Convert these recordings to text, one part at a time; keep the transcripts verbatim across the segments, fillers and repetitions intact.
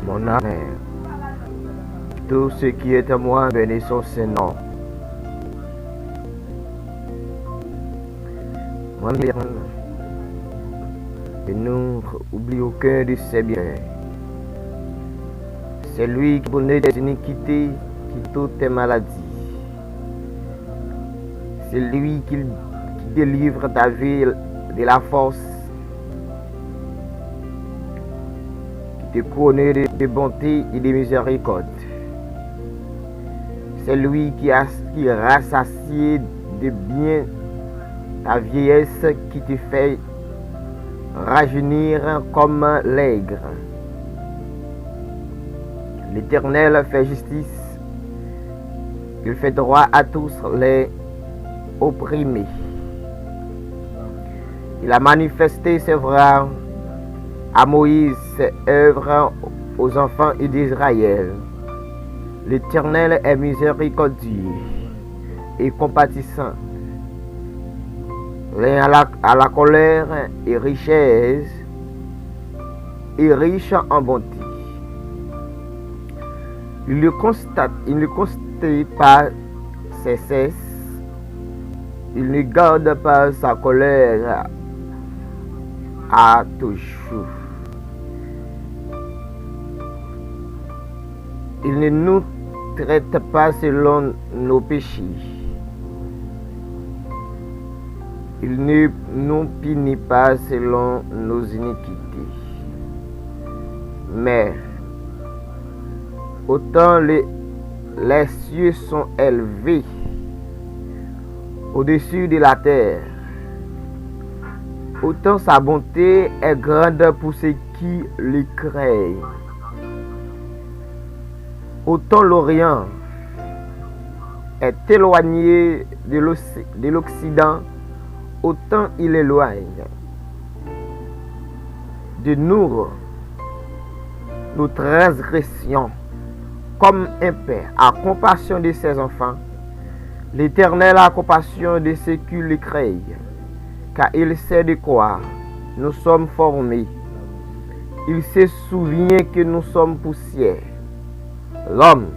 Mon âme, tout ce qui est en moi, bénisse son saint nom. Mon âme, et n'oublie aucun de ses bienfaits. C'est lui qui pardonne tes iniquités, qui toutes tes maladies. C'est lui qui, qui délivre ta vie de la fosse, qui te couronne de bonté et de miséricorde. C'est lui qui, a, qui rassasie de bien ta vieillesse, qui te fait rajeunir comme l'aigle. L'Éternel fait justice, il fait droit à tous les opprimés. Il a manifesté ses voies à Moïse, ses œuvres aux enfants d'Israël. L'Éternel est miséricordieux et compatissant, lent à la, à la colère et richesse, et riche en bonté. Il ne constate, il ne constate pas ses cesses, il ne garde pas sa colère à toujours. Il ne nous traite pas selon nos péchés. Il ne nous punit pas selon nos iniquités. Mais autant les, les cieux sont élevés au-dessus de la terre, autant sa bonté est grande pour ceux qui le craignent. Autant l'Orient est éloigné de l'Occ-, de l'Occident, autant il éloigne de nous nos transgressions. Comme un père a compassion de ses enfants, l'Éternel a compassion de ceux qui le craignent, car il sait de quoi nous sommes formés. Il se souvient que nous sommes poussière. L'homme,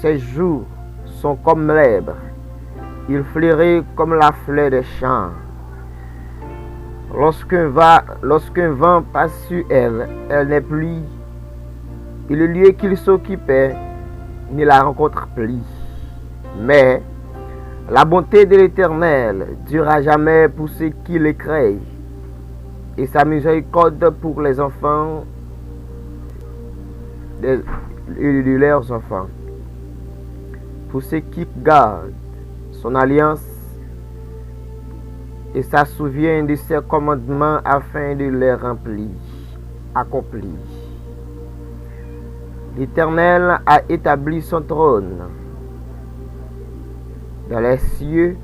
ses jours sont comme l'herbe, il fleurit comme la fleur des champs. Lorsqu'un va, lorsqu'un vent passe sur elle, elle n'est plus, et le lieu qu'il s'occupait ne la rencontre plus. Mais la bonté de l'Éternel dure à jamais pour ceux qui le craignent, et sa miséricorde pour les enfants de, et de leurs enfants, pour ceux qui gardent son alliance et se souviennent de ses commandements afin de les remplir, accomplir. L'Éternel a établi son trône dans les cieux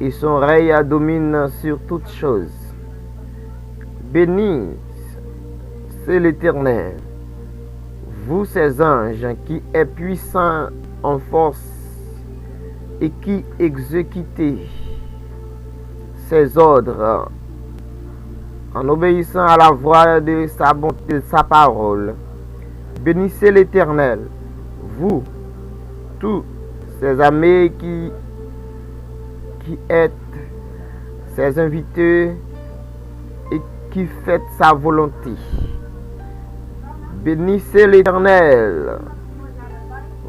et son règne domine sur toutes choses. Bénissez l'Éternel, vous ses anges, qui est puissant en force et qui exécute ses ordres en obéissant à la voix de sa bonté, de sa parole. Bénissez l'Éternel, vous, tous ses armées qui, qui êtes ses invités et qui faites sa volonté. Bénissez l'Éternel,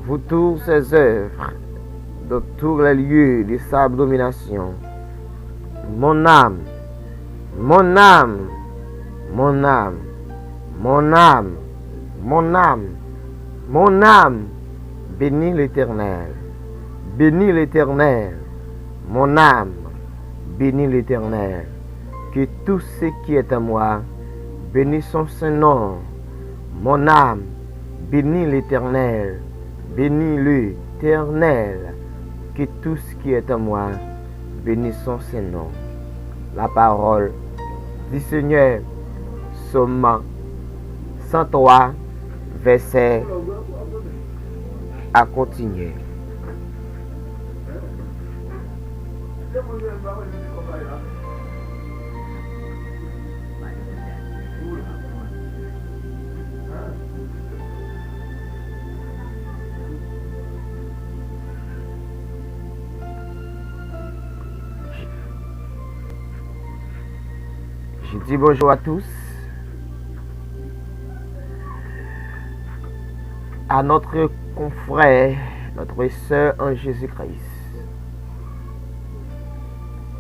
vous tous ses œuvres, dans tous les lieux de sa domination. Mon âme, mon âme, mon âme, mon âme, mon âme, mon âme, bénis l'Éternel. Bénis l'Éternel. Mon âme, bénis l'Éternel. Que tout ce qui est en moi bénisse son saint nom. Mon âme, bénis l'Éternel. Bénis l'Éternel. Que tout ce qui est en moi bénisse son saint nom. La parole du Seigneur, psaume cent trois, verset à continuer. Je dis bonjour à tous, à notre confrère, notre sœur en Jésus-Christ.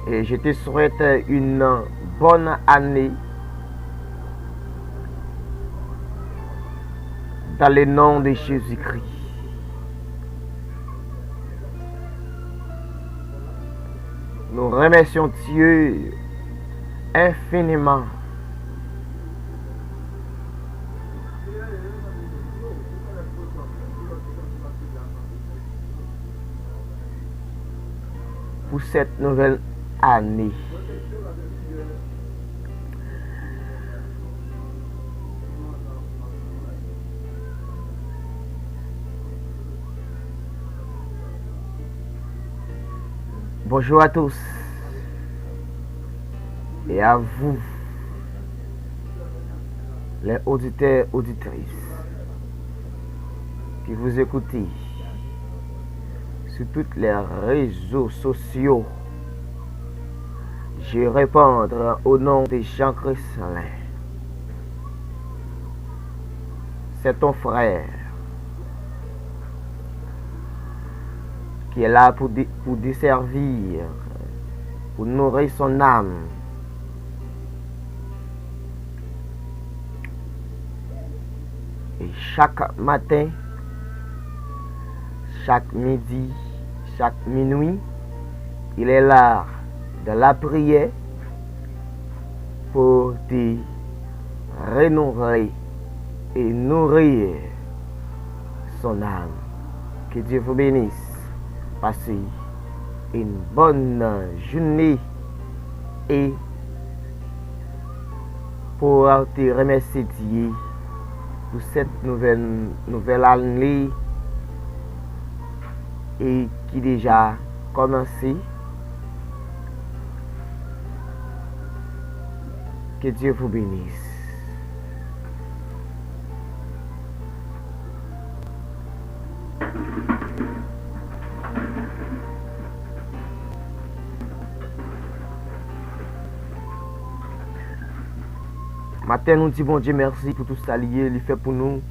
Et je te souhaite une bonne année dans le nom de Jésus-Christ. Nous remercions Dieu infiniment pour cette nouvelle année. Bonjour à tous et à vous, les auditeurs, auditrices, que vous écoutez sur tous les réseaux sociaux. Je réponds au nom de Jean Chrécelin. C'est ton frère qui est là pour, dé- pour desservir, pour nourrir son âme. Et chaque matin, chaque midi, chaque minuit, il est là dans la prière pour te renouveler et nourrir son âme. Que Dieu vous bénisse. Passez une bonne journée et pour te remercier Dieu pour cette nouvelle, nouvelle année et qui déjà commencé. Que Dieu vous bénisse. Maten, nou di Bondye mèsi pou tout sa li ye, li fè pou nou.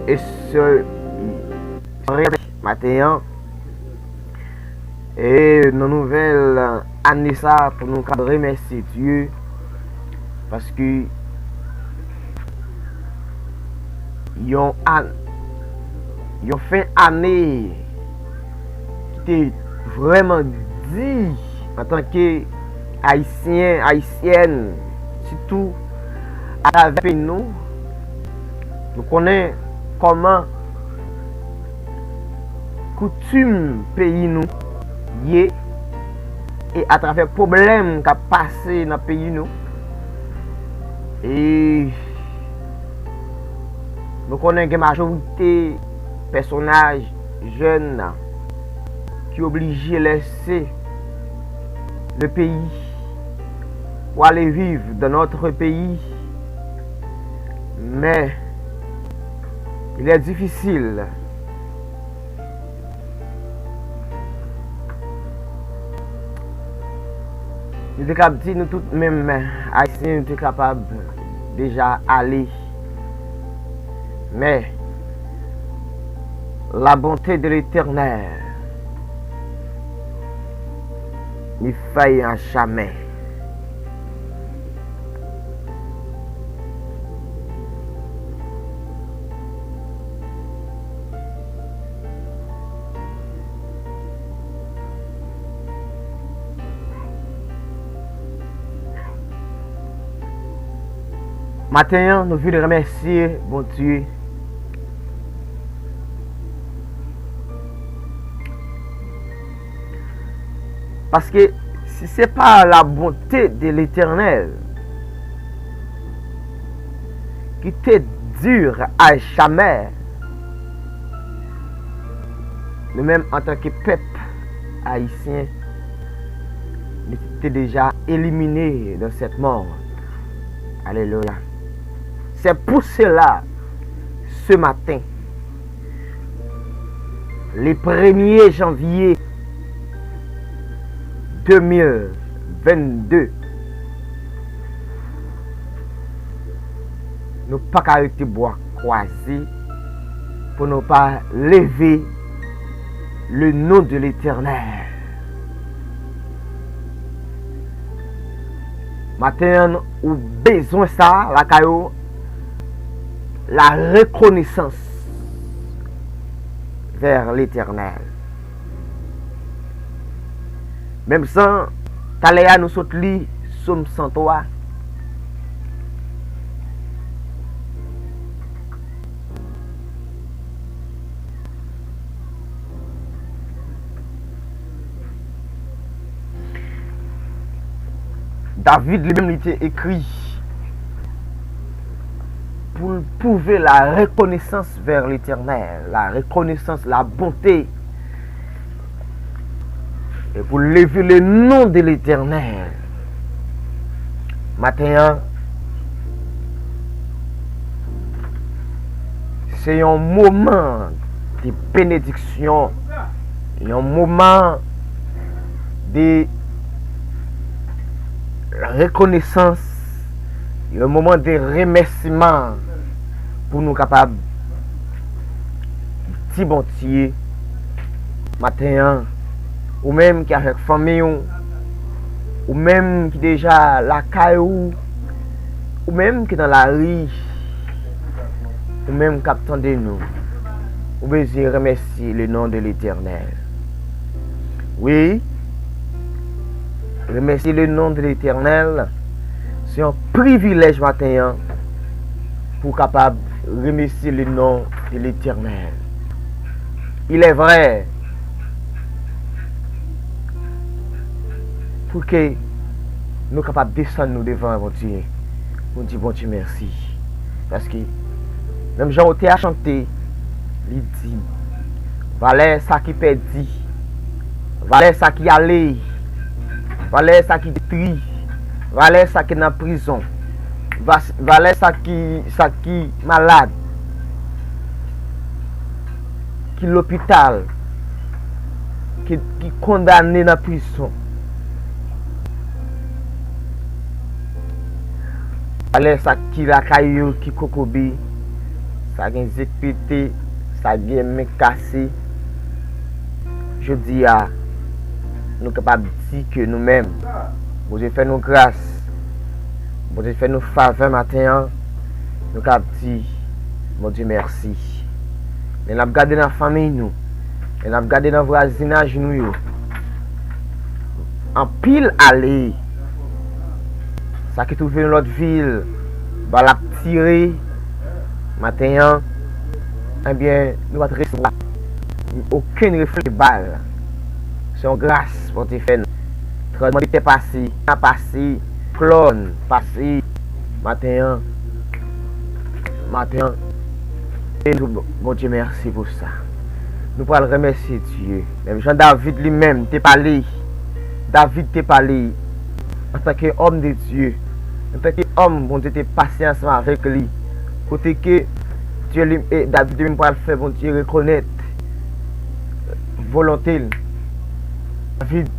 E se maten an, e nan nouvèl ane sa, pou nou ka remèsye Dye, paske yon an, yon fen ane ki te vrèman di antanke Ayisyen, Ayisyèn, sitou atravè peyi nou. Nou konnen kòman koutim peyi nou ye e atravè pwoblèm k ap pase nan peyi nou. E nou konnen gen majorite pèsonaj jèn ki oblije lèse le pays pour aller vivre dans notre pays. Mais il est difficile. Nou te kab di nou tout menm Ayisyen, nou te kapab deja ale. Men, la bonté de l'Éternel ne faillira jamais. Maten an, nou vin remèsye Bondye. Paske si se pa la bonté de l'Éternel qui te dure à jamais, nou menm antanke pèp ayisyen, nou te deja elimine dans cette mort. Alelouya. C'est pour cela, ce matin, le premier janvier, de mil vennde, nou pa ka rete bra kwaze pou nou pa leve le nom de l'Éternel. Maten an, ou bezwen sa lakay ou, la reconnaissance vers l'Éternel. Menm jan talè a nou sot li Sòm san twa. David li menm li te ekri pou l pwouve la rekonesans vè Letènèl, la rekonesans, la bonte, e pou l leve le non de Letènèl. Maten an, se yon moman de benediksyon, yon moman de rekonesans, yon moman de remèsiman pou nou kapab di Bondye maten an, ou menm ki avèk fanmi w, ou menm ki deja lakay ou, ou menm ki nan lari, ou menm k ap tande nou, ou bezwen remèsye le non de Letènèl. Wi, remèsye le non de Letènèl, se yon privilèj maten an pou w kapab remèsye le non de Letènèl. Il est vrai, pou ke nou kapab desann nou devan Bondye, pou n di Bondye mèsi. Paske, menm jan otè a chante, li di, valè sa ki pèdi, valè sa ki ale, valè sa ki detwi, valè sa ki nan prizon, va-, valè sa ki, sa ki malad, ki lopital, ki, ki kondane nan prizon. Valè sa ki lakay yo ki kokobe, sa gen zye k pete, sa gen men k kase. Jodi a, nou kapab di ke nou menm, Bondye fè nou gras, Bondye fè nou favè maten an, nou kapab di Bondye mèsi. Lè n ap gade nan fanmi nou, lè n ap gade nan vwazinaj nou yo, anpil ale, sa ki twouve nan lòt vil, bal ap tire maten an, ebyen, nou pa t resevwa okenn reflè bal. Se yon gras Bondye fè nou. Tranblemanntè pase, a pase, klòn pase, maten an, maten an, e nou di Bondye mèsi pou sa. Nou pral remèsye Dye. Menm jan David li menm te pale, David te pale antanke òm de Dye, antanke òm Bondye te pase ansanm avèk li, kote ke Dye li, e David li menm pral fè Bondye rekonèt volonte l. David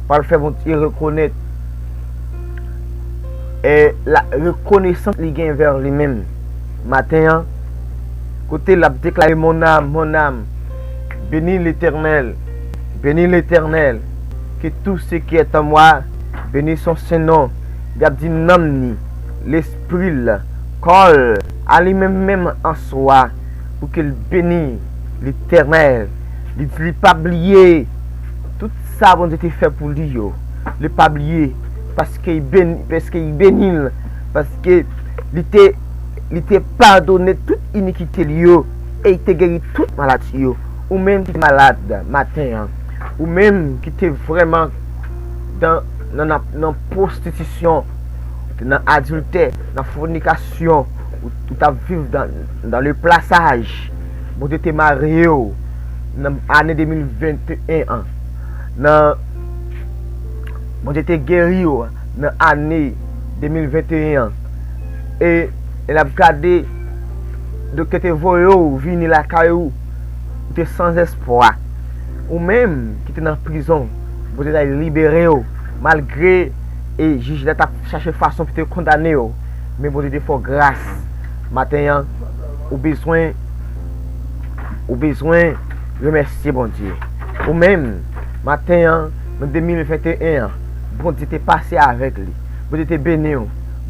pral fè Bondye rekonèt, e, la rekonesans li gen vè li menm. Maten an, kote l ap deklare, mon âme, mon âme, bénis l'Éternel, bénis l'Éternel, que tout ce qui est en moi bénisse son saint nom. Li ap di nanm ni, lespri l, kò l, a li menm menm an swa, pou ke l beni Letènèl. Li di li pa bliye tout sa Bondye te fè pou li yo. Li pa bliye, paske li beni, paske li beni l, paske li te, li te padone tout inikite li yo, e li te geri tout maladi yo. Ou menm ki malad maten an, ou menm ki te vrèman dan, nan, nan, nan pwostitisyon, ou te nan adiltè, nan fònikasyon, ou, ou t ap viv dan, dan le plasaj. Bondye te mare w nan ane de mil venteyen an. Nan, Bondye te geri w nan ane de mil venteyen an. E, e l ap gade, doktè te voye w vini lakay ou, ou te san espwa. Ou menm ki te nan prizon, Bondye t al libere w, malgre e jij la t ap chache fason pou te kondane w, men Bondye te fè w gras. Maten an, ou bezwen, ou bezwen remèsye Bondye. Ou menm, maten an, nan de mil venteyen an, Bondye te pase avèk li. Bondye te beni w.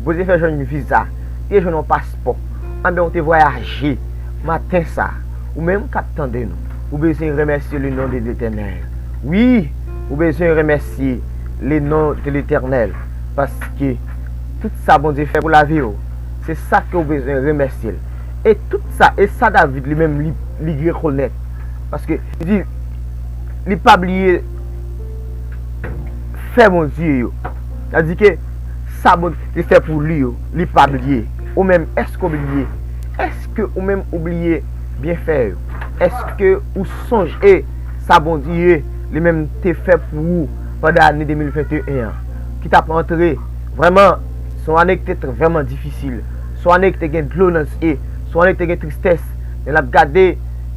Bondye fè jwenn yon viza. Li te jwenn yon paspò. Anben, ou te vwayaje. Maten sa, ou menm k ap tande nou, ou bezwen remèsye le non de Letènèl. Wi, ou bezwen remèsye le non de Letènèl. Paske tout sa Bondye fè pou lavi w, se sa ke ou bezwen remèsye l. E tout sa, e sa David li menm, li, li rekonèt. Paske li di, li pa bliye fè Bondye yo. Sa di ke sa Bondye te fè pou li yo, li pa bliye. Ou menm, èske w bliye? Èske ou menm ou bliye byenfè yo? Èske ou sonje sa Bondye li menm te fè pou ou pandan ane de mil venteyen an? Ki t ap antre, vrèman, se yon ane ki te vrèman difisil. Se yon ane ki te gen dlo nan zye. Se yon ane ki te gen tristès. Lè n ap gade,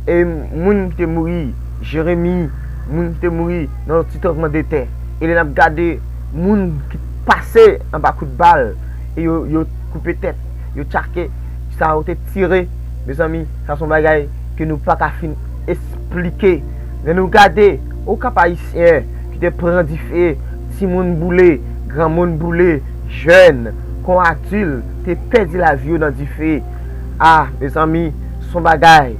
e, moun ki te mouri, Jeremi, moun ki te mouri nan yon ti tranblemanntè. E lè n ap gade moun ki pase anba kout bal, e yo, yo koupe tèt, yo tchake, sa yo te tire. Mezanmi, sa se yon bagay ke nou pa ka fin esplike. Lè nou gade, ou Kap Ayisyen ki te pran dife, timoun boule, granmoun boule, jèn kon adilt te pèdi lavi yo nan dife. A, mezanmi, se yon bagay.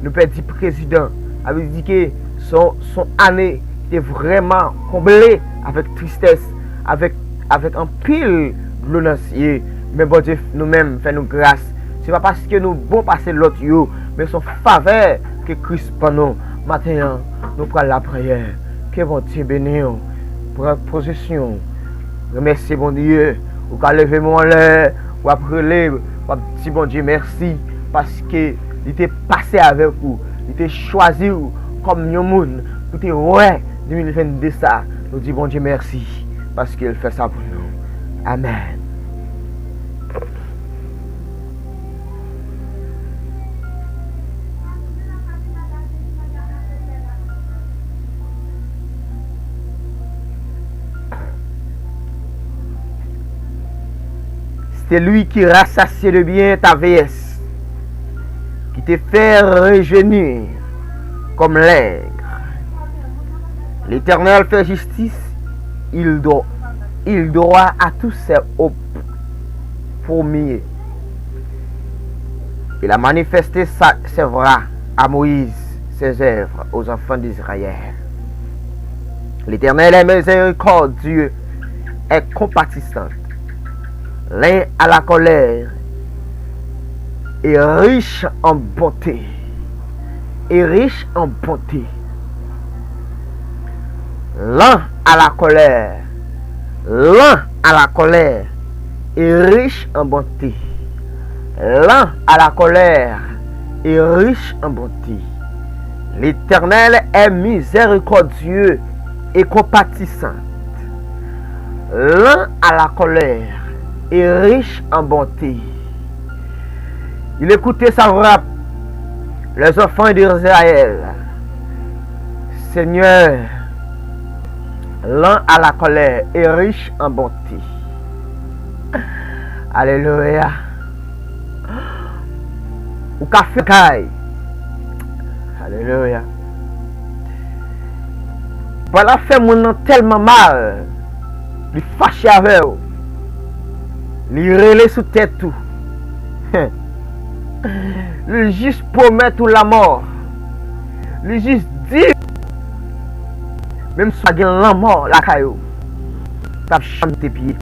Nou pèdi prezidan. Sa vle di ke se yon, se yon ane ki te vrèman konble avèk tristès, avèk, avèk anpil dlo nan zye. Men Bondye, nou menm, fè nou gras. Se pa paske nou bon pase lòt yo, men se yon favè ke Kris ban nou. Maten an, nou pral lapriyè. Ke Bondye beni w. Pran pozisyon w. Remèsye Bondye. Ou ka leve men w anlè, w ap rele, w ap di Bondye mèsi, paske li te pase avèk ou, li te chwazi w kòm yon moun pou te wè de mil vennde sa. Nou di Bondye mèsi, paske l fè sa pou nou. Amèn. C'est lui qui rassasie le bien ta vieillesse, qui te fait rajeunir comme l'aigle. L'Éternel fait justice, il doit, il doit à tous ses, au premier. Il a manifesté sa, ses voies à Moïse, ses œuvres aux enfants d'Israël. L'Éternel est miséricordieux et compatissant, lent à la colère et riche en bonté. Et riche en bonté. Lent à la colère, lent à la colère et riche en bonté. Lent à la colère et riche en bonté. L'Éternel est miséricordieux et compatissant, lent à la colère et riche en bonté. Il écoutait sa frappe, les enfants d'Israël. Seigneur, lent à la colère et riche en bonté. Alelouya. Ou ka fè kay. Alelouya. Pral ap fè moun nan tèlman mal, li fache avè w. Li rele sou tèt ou. Li jis pwomèt ou lanmò. Li jis di, menm si w pa gen lanmò lakay ou, p ap janm te pye.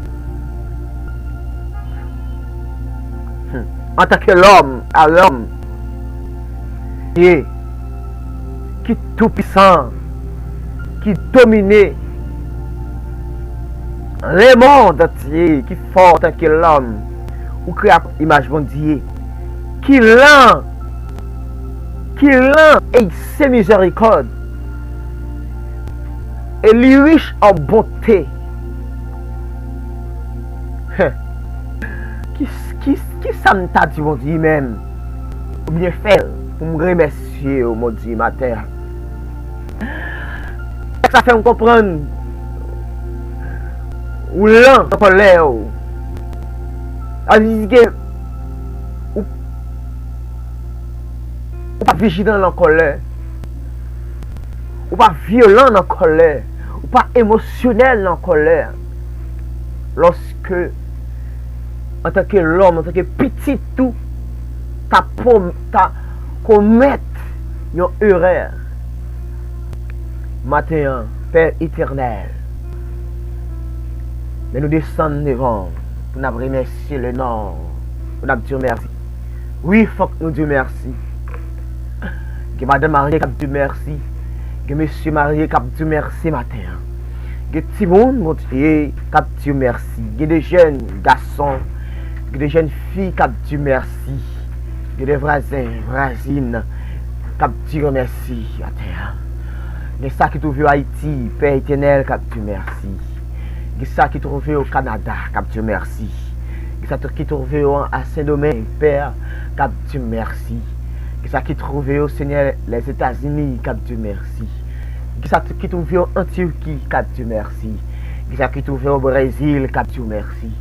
Hmm. Antanke lòm a lòm, Dye ki toupisan, ki domine lemonn antye, ki fò antanke lòm, ou kreye ak imaj Bondye, ki lan, ki lan e se mizèrikòd, e li rich an bonte. Hen. Ki, ki, ki sa m ta di Bondye menm? Oubyen fè l pou m remèsye w, Bondye, maten an. Sa fè m konprann Ou lan nan kòlè w. Sa vle di ke ou, ou pa vijilan nan kòlè. Ou pa vyolan nan kòlè. Ou pa emosyonèl nan kòlè. Lòske, antanke lòm, antanke pitit ou, ta pwom-, ta komèt yon erè. Maten an, Pè Etènèl, men nou desann devan w pou n ap remèsye le non, pou n ap di w mèsi. Wi, fòk nou di w mèsi. Gen madanm marye k ap di w mèsi. Gen mesye marye k ap di w mèsi maten an. Gen timoun, Bondye, k ap di w mèsi. Gen de jèn gason, gen de jèn fi k ap di w mèsi. Gen de vwazen, vwazin k ap di w mèsi maten an. Gen sa ki twouve yo Ayiti, Pè Etènèl k ap di w mèsi. Gen sa ki twouve yo Kanada k ap di w mèsi. Gen sa tou ki twouve yo a Sendomeng, Pè, k ap di w mèsi. Gen sa ki twouve yo, Senyè, Lèzetazini, k ap di w mèsi. Gen sa tou ki twouve yo an Tiki, k ap di w mèsi. Gen sa ki twouve yo Brezil, k ap di w mèsi.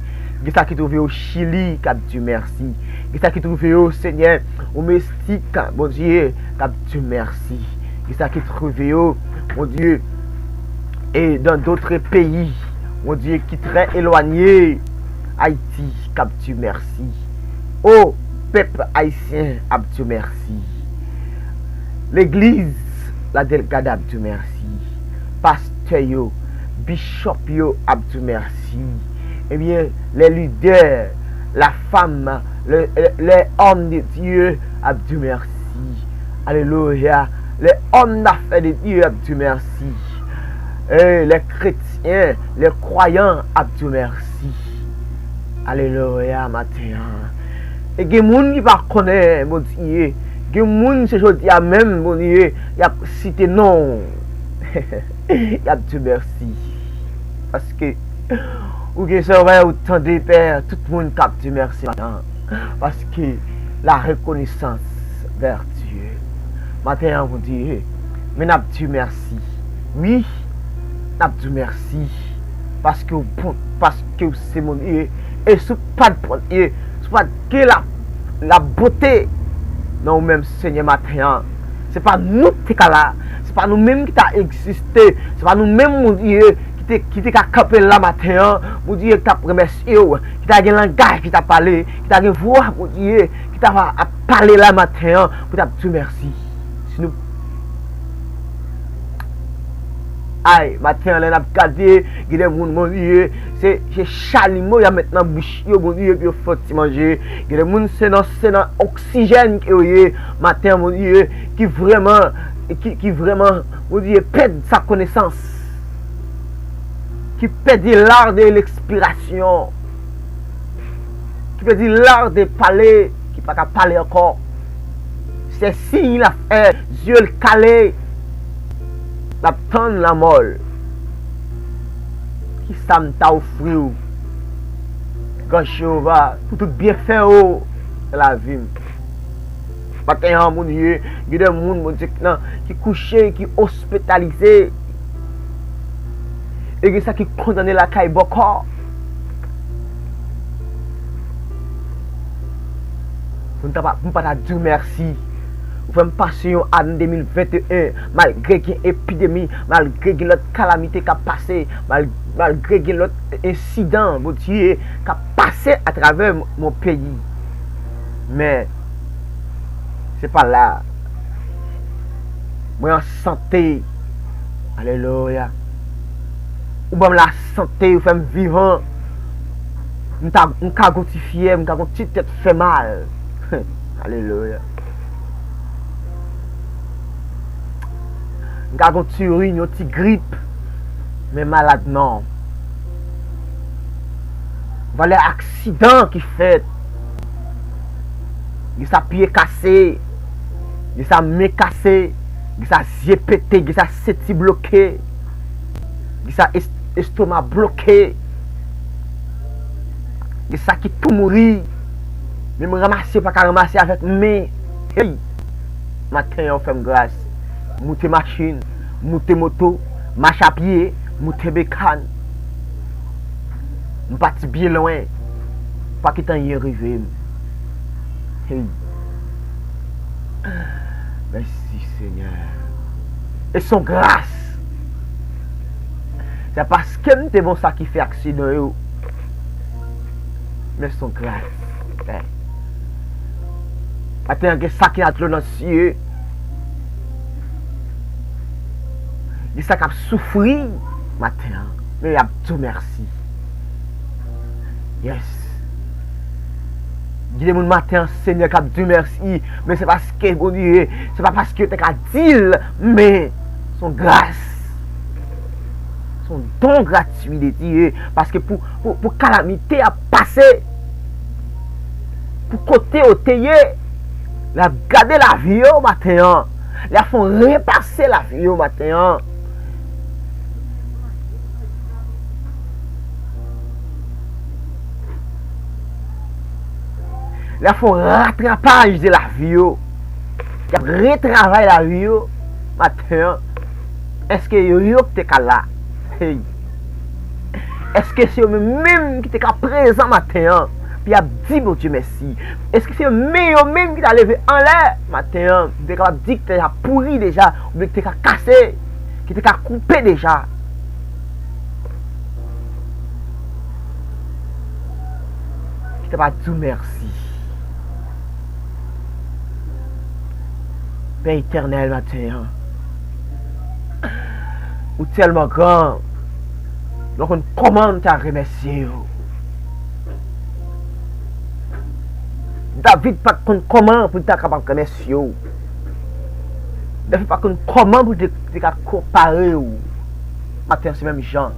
Gen sa ki twouve yo Chili, k ap di w mèsi. Gen sa ki twouve yo, Senyè, o Meksik, Bondye, k ap di w mèsi. Gen sa ki twouve yo, Bondye, e dans d'autres pays, Bondye, ki trè elwanye Ayiti, k ap di w mèsi. O, pèp ayisyen ap di w mèsi. Legliz La Delgada ap di w mèsi. Pastè yo, bichòp yo ap di w mèsi. Ebyen, les leaders, la femme, le, le, les hommes de Dieu ap di w mèsi. Alelouya. Les hommes d'affaires de Dieu ap di w mèsi. Eh, les chrétiens, les croyants ap di w mèsi. Alelouya, maten an. E gen moun ki pa konnen Bondye. Gen moun se jodi a menm, Bondye, y ap site non w. Y ap di w mèsi. Paske ou gen zòrèy, ou tande, Pè, tout moun k ap di w mèsi maten an. Paske la reconnaissance vers Dieu. Maten an, Bondye, men n ap di w mèsi. Wi, n ap di w mèsi. Paske w bon, paske w se Bondye. E si w pa t Bondye, si w pa t gen la, la bote nan ou menm, Senyè, maten an, se pa nou ki te ka la, se pa nou menm ki ta egziste, se pa nou menm, Bondye, ki te, ki te ka kanpe la maten an, Bondye, ki t ap remèsye w, ki ta gen langaj ki t ap pale, ki ta gen vwa, Bondye, ki ta va ap pale la maten an, pou t ap di w mèsi. Si nou Ay, maten an, lè n ap gade, gen de moun, Bondye, se, se chalimo y ap met nan bouch yo, Bondye, pou yo fè ti manje. Gen de moun, se nan, se nan oksijèn ke yo ye. Maten an, Bondye, ki vrèman, ki, ki vrèman, Bondye, pèd sa konesans. Ki pèdi l'art de l'expiration. Ki pèdi l'art de pale, ki pa ka pale ankò. Se siy l ap fè, zye l kale, l ap tann lanmò l. Kisa m ta ofri w, Gran Jewova, pou tout byenfè w nan lavi m? Maten an, Bondye, gen de moun, Bondye, ki nan, ki kouche, ki ospitalize. E gen sa ki kondane lakay bòkò. Pou n ta pa, pou m pa ta di w mèsi. Ou fè m pase yon ane de mil venteyen, malgre gen epidemi, malgre gen lòt kalamite k ap pase, mal-, malgre gen lòt ensidan, Bondye, k ap pase atravè m-, mon peyi. Men, se pa la. Mwen an sante. Alelouya. Ou ban m lasante, ou fè m vivan. M ta, m ka gon ti fyè, m ka gon ti tèt fè mal. Alelouya. M ka gon ti rin, yon ti grip. Men malad non. Valè aksidan ki fèt. Gen sa pye kase. Gen sa men kase. Gen sa zye pete. Gen sa senti bloke. Gen sa es-, estoma bloke. Gen sa ki tou mouri. Menm ranmase yo pa ka ranmase avèk men. Hey! Maten an, ou fè m gras. Moute machin, moute moto, mache a pye, moute bekàn. M pati byen lwen. Pa kite anyen rive m. Hey. Mèsi, Senyè. E s on gras. Se paske m te bon sa ki fè aksidan yo. Men s on gras. Hey. Maten an, gen sa ki nan dlo nan zye. Gen sa k ap soufri maten an. Men y ap di w mèsi. Yes. Gen de moun maten an, Senyè, k ap di w mèsi. Men se paske Bondye, se pa paske yo te ka di l, men s on gras. S on don gratui de Dye. Paske pou, pou, pou kalamite ap pase, pou kote yo te ye, l ap gade lavi yo maten an. L ap fè on repase lavi yo maten an. L ap fè on ratrapaj de lavi yo. Y ap retravay lavi yo maten an. Èske yo, yo ki te ka la? Hey. Èske se yo menm, menm ki te ka prezan maten an? Pou y ap di Bondye mèsi. Èske se yo menm, yo menm ki ta leve anlè maten an? Ki te kapab di ki te ka pouri deja, oubyen ki te ka kase, ki te ka koupe deja. Ki te pa di w mèsi. Pè Etènèl, maten an, ou tèlman gran, m pa konn kòman m ta remèsye w. David pa t konn kòman pou l ta kapab remèsye w. David pa t konn kòman pou l te, te ka konpare w. Maten an, se menm jan.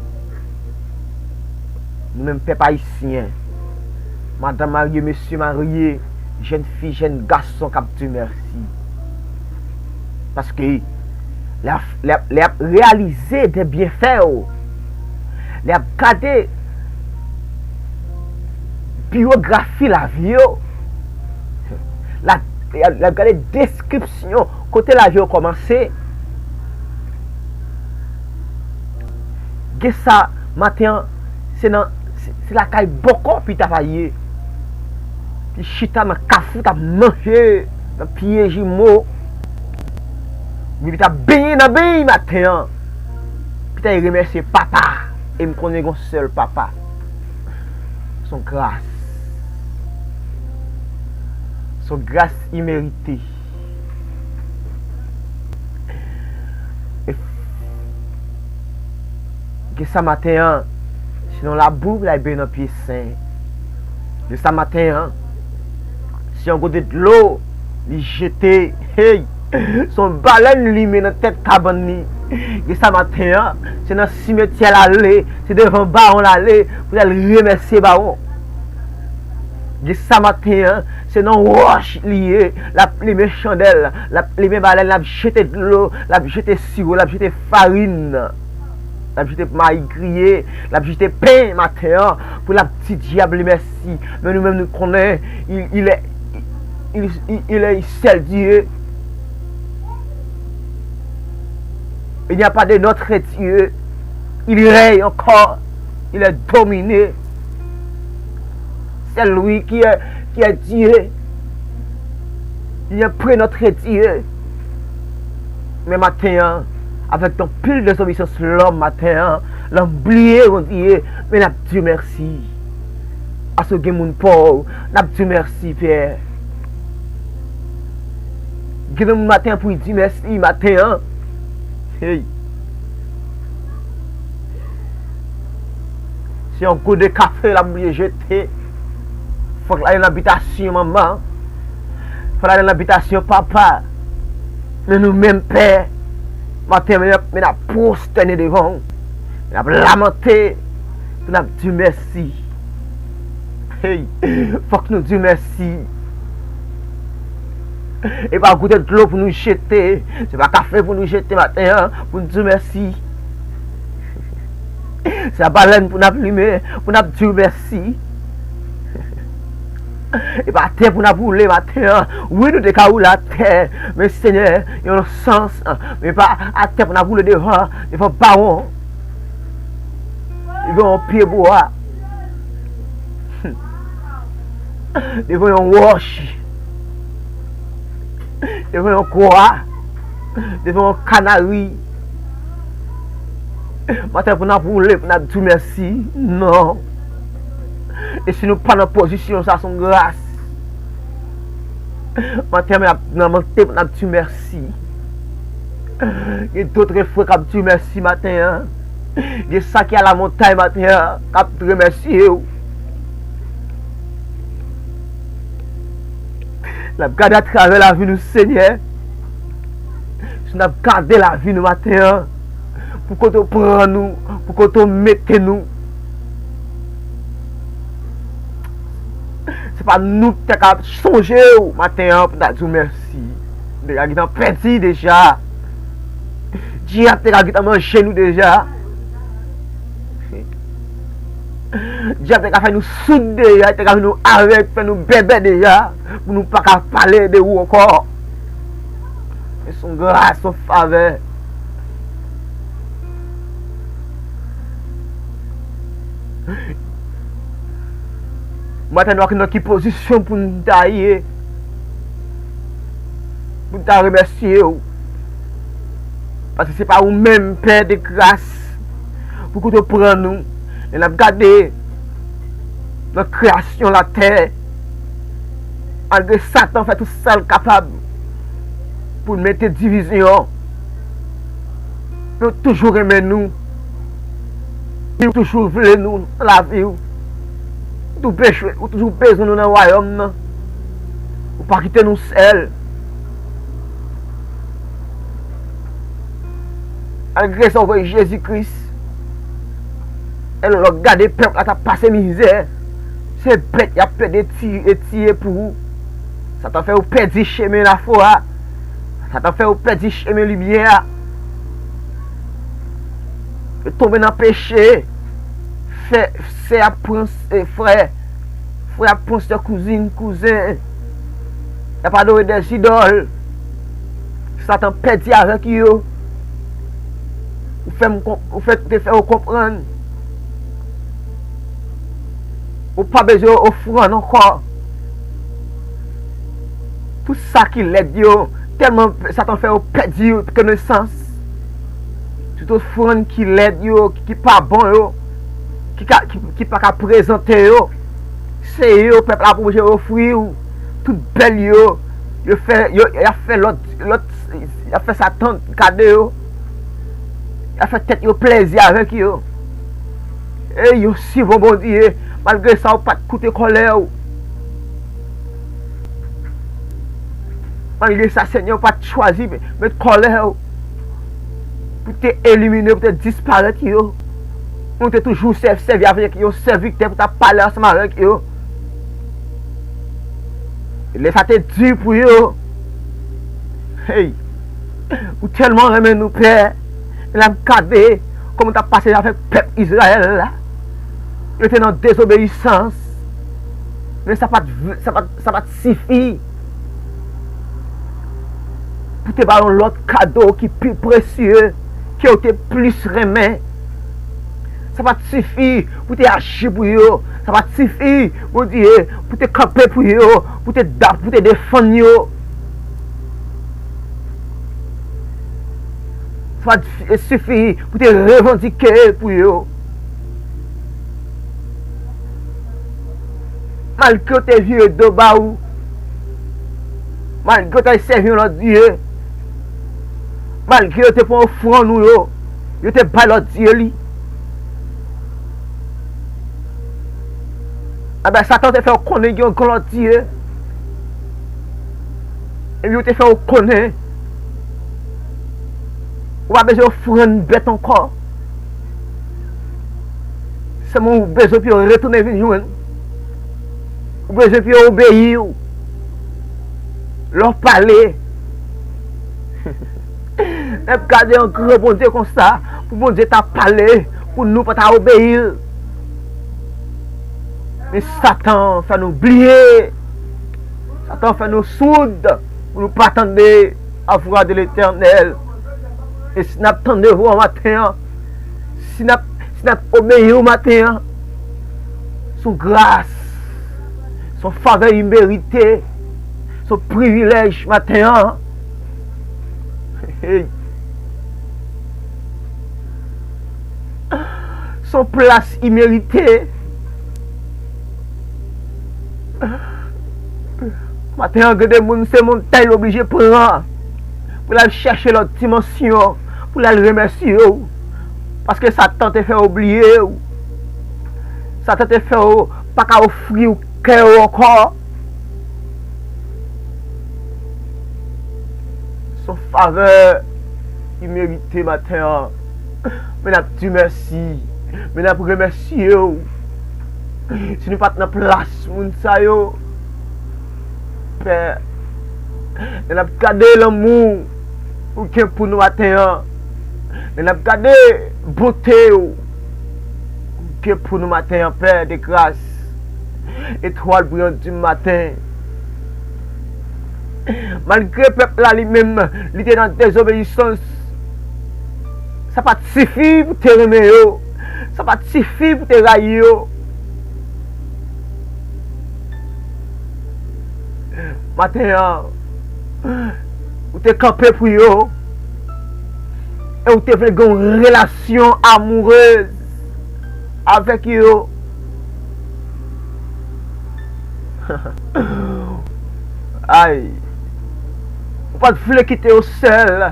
Nou menm pèp ayisyen, madanm marye, mesye marye, jèn fi, jèn gason k ap di mèsi. Paske lè, lè, lè y ap reyalize de byenfè w, lè y ap gade biyografi lavi yo, lè y ap gade deskripsyon kote lavi yo kòmanse, gen sa maten an, se nan, se, se lakay bòkò Pita ta ye. Li chita nan kafou, t ap manje nan pye jimo. Li t ap benyen nan beny maten an. Pita te remèsye papa. E m konnen gen yon sèl papa. S on gras. S on gras imerite. E gen sa maten an, se nan labou pou l al benyen nan pye sen. Gen sa maten an, se yon gode dlo li jete. Hey! Se yon balèn li limen nan tèt kabann li. Gen sa maten an, se nan simetyè l ale, se devan bawon l ale pou l al remèsye bawon. Gen sa maten an, se nan wòch li ye, l ap limen chandèl, l ap limen balèn, l ap jete dlo, l ap jete siwo, l ap jete farin, l ap jete mayi griye, l ap jete pen maten an, pou l ap di dyab li mèsi. Men nou menm nou konnen, il, il est, il, il, il est seul Dieu. Il n'y a pas de notre Dieu. Il règne encore. Il est dominé. C'est lui qui est, qui est Dieu. Il n'est plus notre Dieu. Men maten an, avèk anpil dezobeysans lòm maten an, lòm bliye Bondye, men n ap di w mèsi. Paske gen moun pa w, n ap di w mèsi, Pè. Gen moun maten an pou l di mèsi maten an. Hey. Se yon gode kafe l ap bliye jete. Fòk l ale nan bitasyon manman. Fòk l ale nan bitasyon papa. Men nou menm, Pè, maten an, men n ap pwostène devan w. Men n ap lamante. Pou n ap di w mèsi. Hey, fòk nou di w mèsi. E pa goute dlo pou nou jete. Se pa kafe pou nou jete maten an, pou n di w mèsi. Se pa balèn pou n ap limen, pou n ap di w mèsi. E pa tè pou n ap woule maten an. Wi, nou te ka woule atè, men Senyè, yon sans, men pa atè pou n ap woule devan, devan bawon. Devan yon pye bwa. devan yon wòch, devan yon kwa, devan yon kanari. Maten pou n ap woule, pou n ap di w mèsi. Non. E si nou pa nan pozisyon sa, se yon gras. Maten an, n ap lamante, n ap di w mèsi. Gen dòt frè k ap di w mèsi maten an. Gen sa ki a la montay maten an, k ap remèsye w. N ap gade atravè lavi nou, Senyè. Si n ap gade lavi nou maten an, pou kote w pran nou, pou kote w mete nou. Se pa nou ki te ka sonje w maten an pou n ta di w mèsi. Nou te ka gentan pèdi deja. Dyab te ka gentan manje nou deja. Dyab te ka fè nou soud deja, te ka fè nou avèg, fè nou bèbè deja, pou nou pa ka pale de ou ankò. Men se yon gras, se yon favè. Maten an, nou pa konn nan ki pozisyon pou n ta ye, pou n ta remèsye w. Paske se pa ou menm, Pè de gras, pou kote w pran nou. Lè n ap gade nan kreyasyon latè, malgre Satan fè tout sa l kapab pou l mete divizyon, men w toujou renmen nou. Ou toujou vle nou nan lavi w. Ou toujou bezwen, ou toujou bezwen nou nan wayòm nan. Ou pa kite nou sèl. Malgre sa, ou voye Jezi Kris. E lè w gade pèp la t ap pase mizè. Se bèt y ap pèdi tiye, tiye pou ou. Sa t ap fè ou pèdi chemen lafwa a. Sa t ap fè ou pèdi chemen limyè a. Yo tonbe nan peche. Fè, sè ap pran, e, frè. Frè ap pran sè, kouzin, kouzen. Y ap adore dèzidòl. Satan pèdi avèk yo. Ou fè m konp-, ou fè, te fè yo konprann. Ou pa bezwen ofrann ankò. Tout sa ki lèd yo, tèlman Satan fè yo pèdi konesans. Tout ofrann ki lèd yo, ki, ki pa bon yo, ki ka, ki, ki pa ka prezante yo, se yo pèp la ap oblije ofri w. Tout bèl yo, yo fè, yo, y ap fè lòt, lòt, y ap fè Satan gade yo. Y ap fè tèt yo plèzi avèk yo. E yon si bon Bondye, malgre sa, ou pa t koute kòlè w. Malgre sa, Senyè, ou pa t chwazi met kòlè w pou te elimine, pou te disparèt yo. Ou te toujou sèv-, sèvi avèk yon sèvitè pou ta pale ansanm avèk yo. Lè sa te di pou yo, hey, ou tèlman renmen nou, Pè, lè n ap gade kòman w t ap pase avèk pèp Izrayèl la. Yo te nan dezobeyisans. Men sa pa t, sa pa t, sa pa t sifi pou te ba yo lòt kado ki pi presye, ke yo te plis renmen. Sa pa t sifi pou te aji pou yo. Sa pa t sifi, Bondye, pou te kanpe pou yo, pou te da-, pou te defann yo. Sa pa t sifi pou te revandike pou yo. Malgre yo te vire do ba ou, malgre yo te al sèvi yon lòt dye, malgre yo te pran ofrann ou yo, yo te bay lòt dye li. Enben, Satan te fè w konnen gen yon lòt dye. Epi yo te fè w konnen ou pa bezwen ofrann bèt ankò. Sèlman ou bezwen pou yo retounen vin jwenn ou. Ou bezwen pou yo obeyi w. Lè w pale, n ap gade yon gran Bondye konsa, pou Bondye ta pale, pou nou pa ta obeyi l. Men Satan fè nou bliye. Satan fè nou soud pou nou pa tande la voix de l'Éternel. E si n ap tande vwa w maten an, si n ap, si n ap obeyi w maten an, se yon gras. Se Yon favè imerite. Se yon privilèj maten an. Hey. Se yon plas imerite. Maten an, gen de moun se montay l oblije pran pou l al chèche lòt dimansyon, pou l al remèsye w. Paske Satan te fè w bliye w. Satan te fè w pa ka ofri w kè w ankò. Se yon favè imerite maten an. Men n ap di mèsi. Men n ap remèsye w. Si nou pa t nan plas moun sa yo, Pè, lè n ap gade lanmou ou gen pou nou maten an, lè n ap gade bonte ou gen pou nou maten an, Pè de gras, etwal briyan di maten. Malgre pèp la li menm, li te nan dezobeyisans, sa pa t sifi pou te renmen yo, sa pa t sifi pou te rayi yo. Maten an, ou te kanpe pou yo, e ou te vle gen yon relasyon amourez avèk yo. Ay, ou pa t vle kite yo sèl.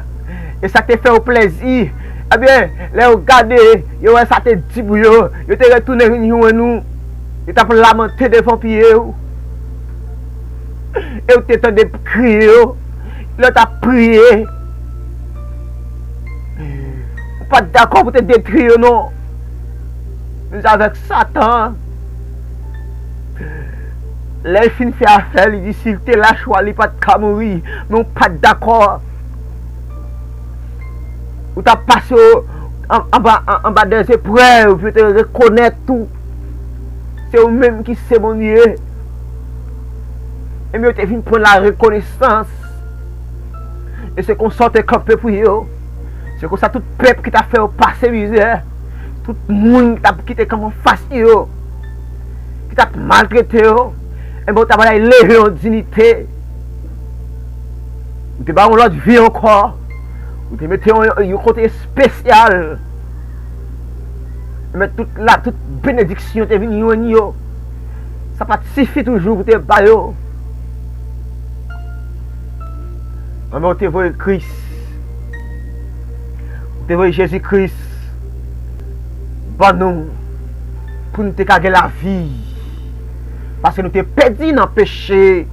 E sa k te fè yo plèzi, ebyen, lè yo gade, yo wè sa te di pou yo, yo te retounen vin jwenn ou. Yo t ap lamante devan pye w. E ou te tande kriye yo lè yo t ap priye. Ou pa t dakò pou te detwi yo, non. Men avèk Satan, lè l fin fè afè li, di si l te lachwa, li pa t ka mouri. Men ou pa t dakò. Ou t ap pase yo an- anba, an- anba dè zeprèv, pou yo te rekonèt ou. Se ou menm ki se Bondye. Ebyen, yo te vin pran la rekonesans. E se konsa w te kanpe pou yo. Se konsa tout pèp ki t ap fè yo pase mizè, tout moun ki t ap, ki te kanpe anfas yo, ki t ap maltrete yo, enben, w t ap al leve yon diyite. Ou te ba yon lòt vi ankò. Ou te mete yon, yon kote espesyal. Enben, tout la, tout benediksyon te vin jwenn yo. Sa pa t sifi toujou pou te ba yo. Enben, ou te voye Kris. Ou te voye Jezi Kris ban nou pou nou te ka gen lavi. Paske nou te pèdi nan peche.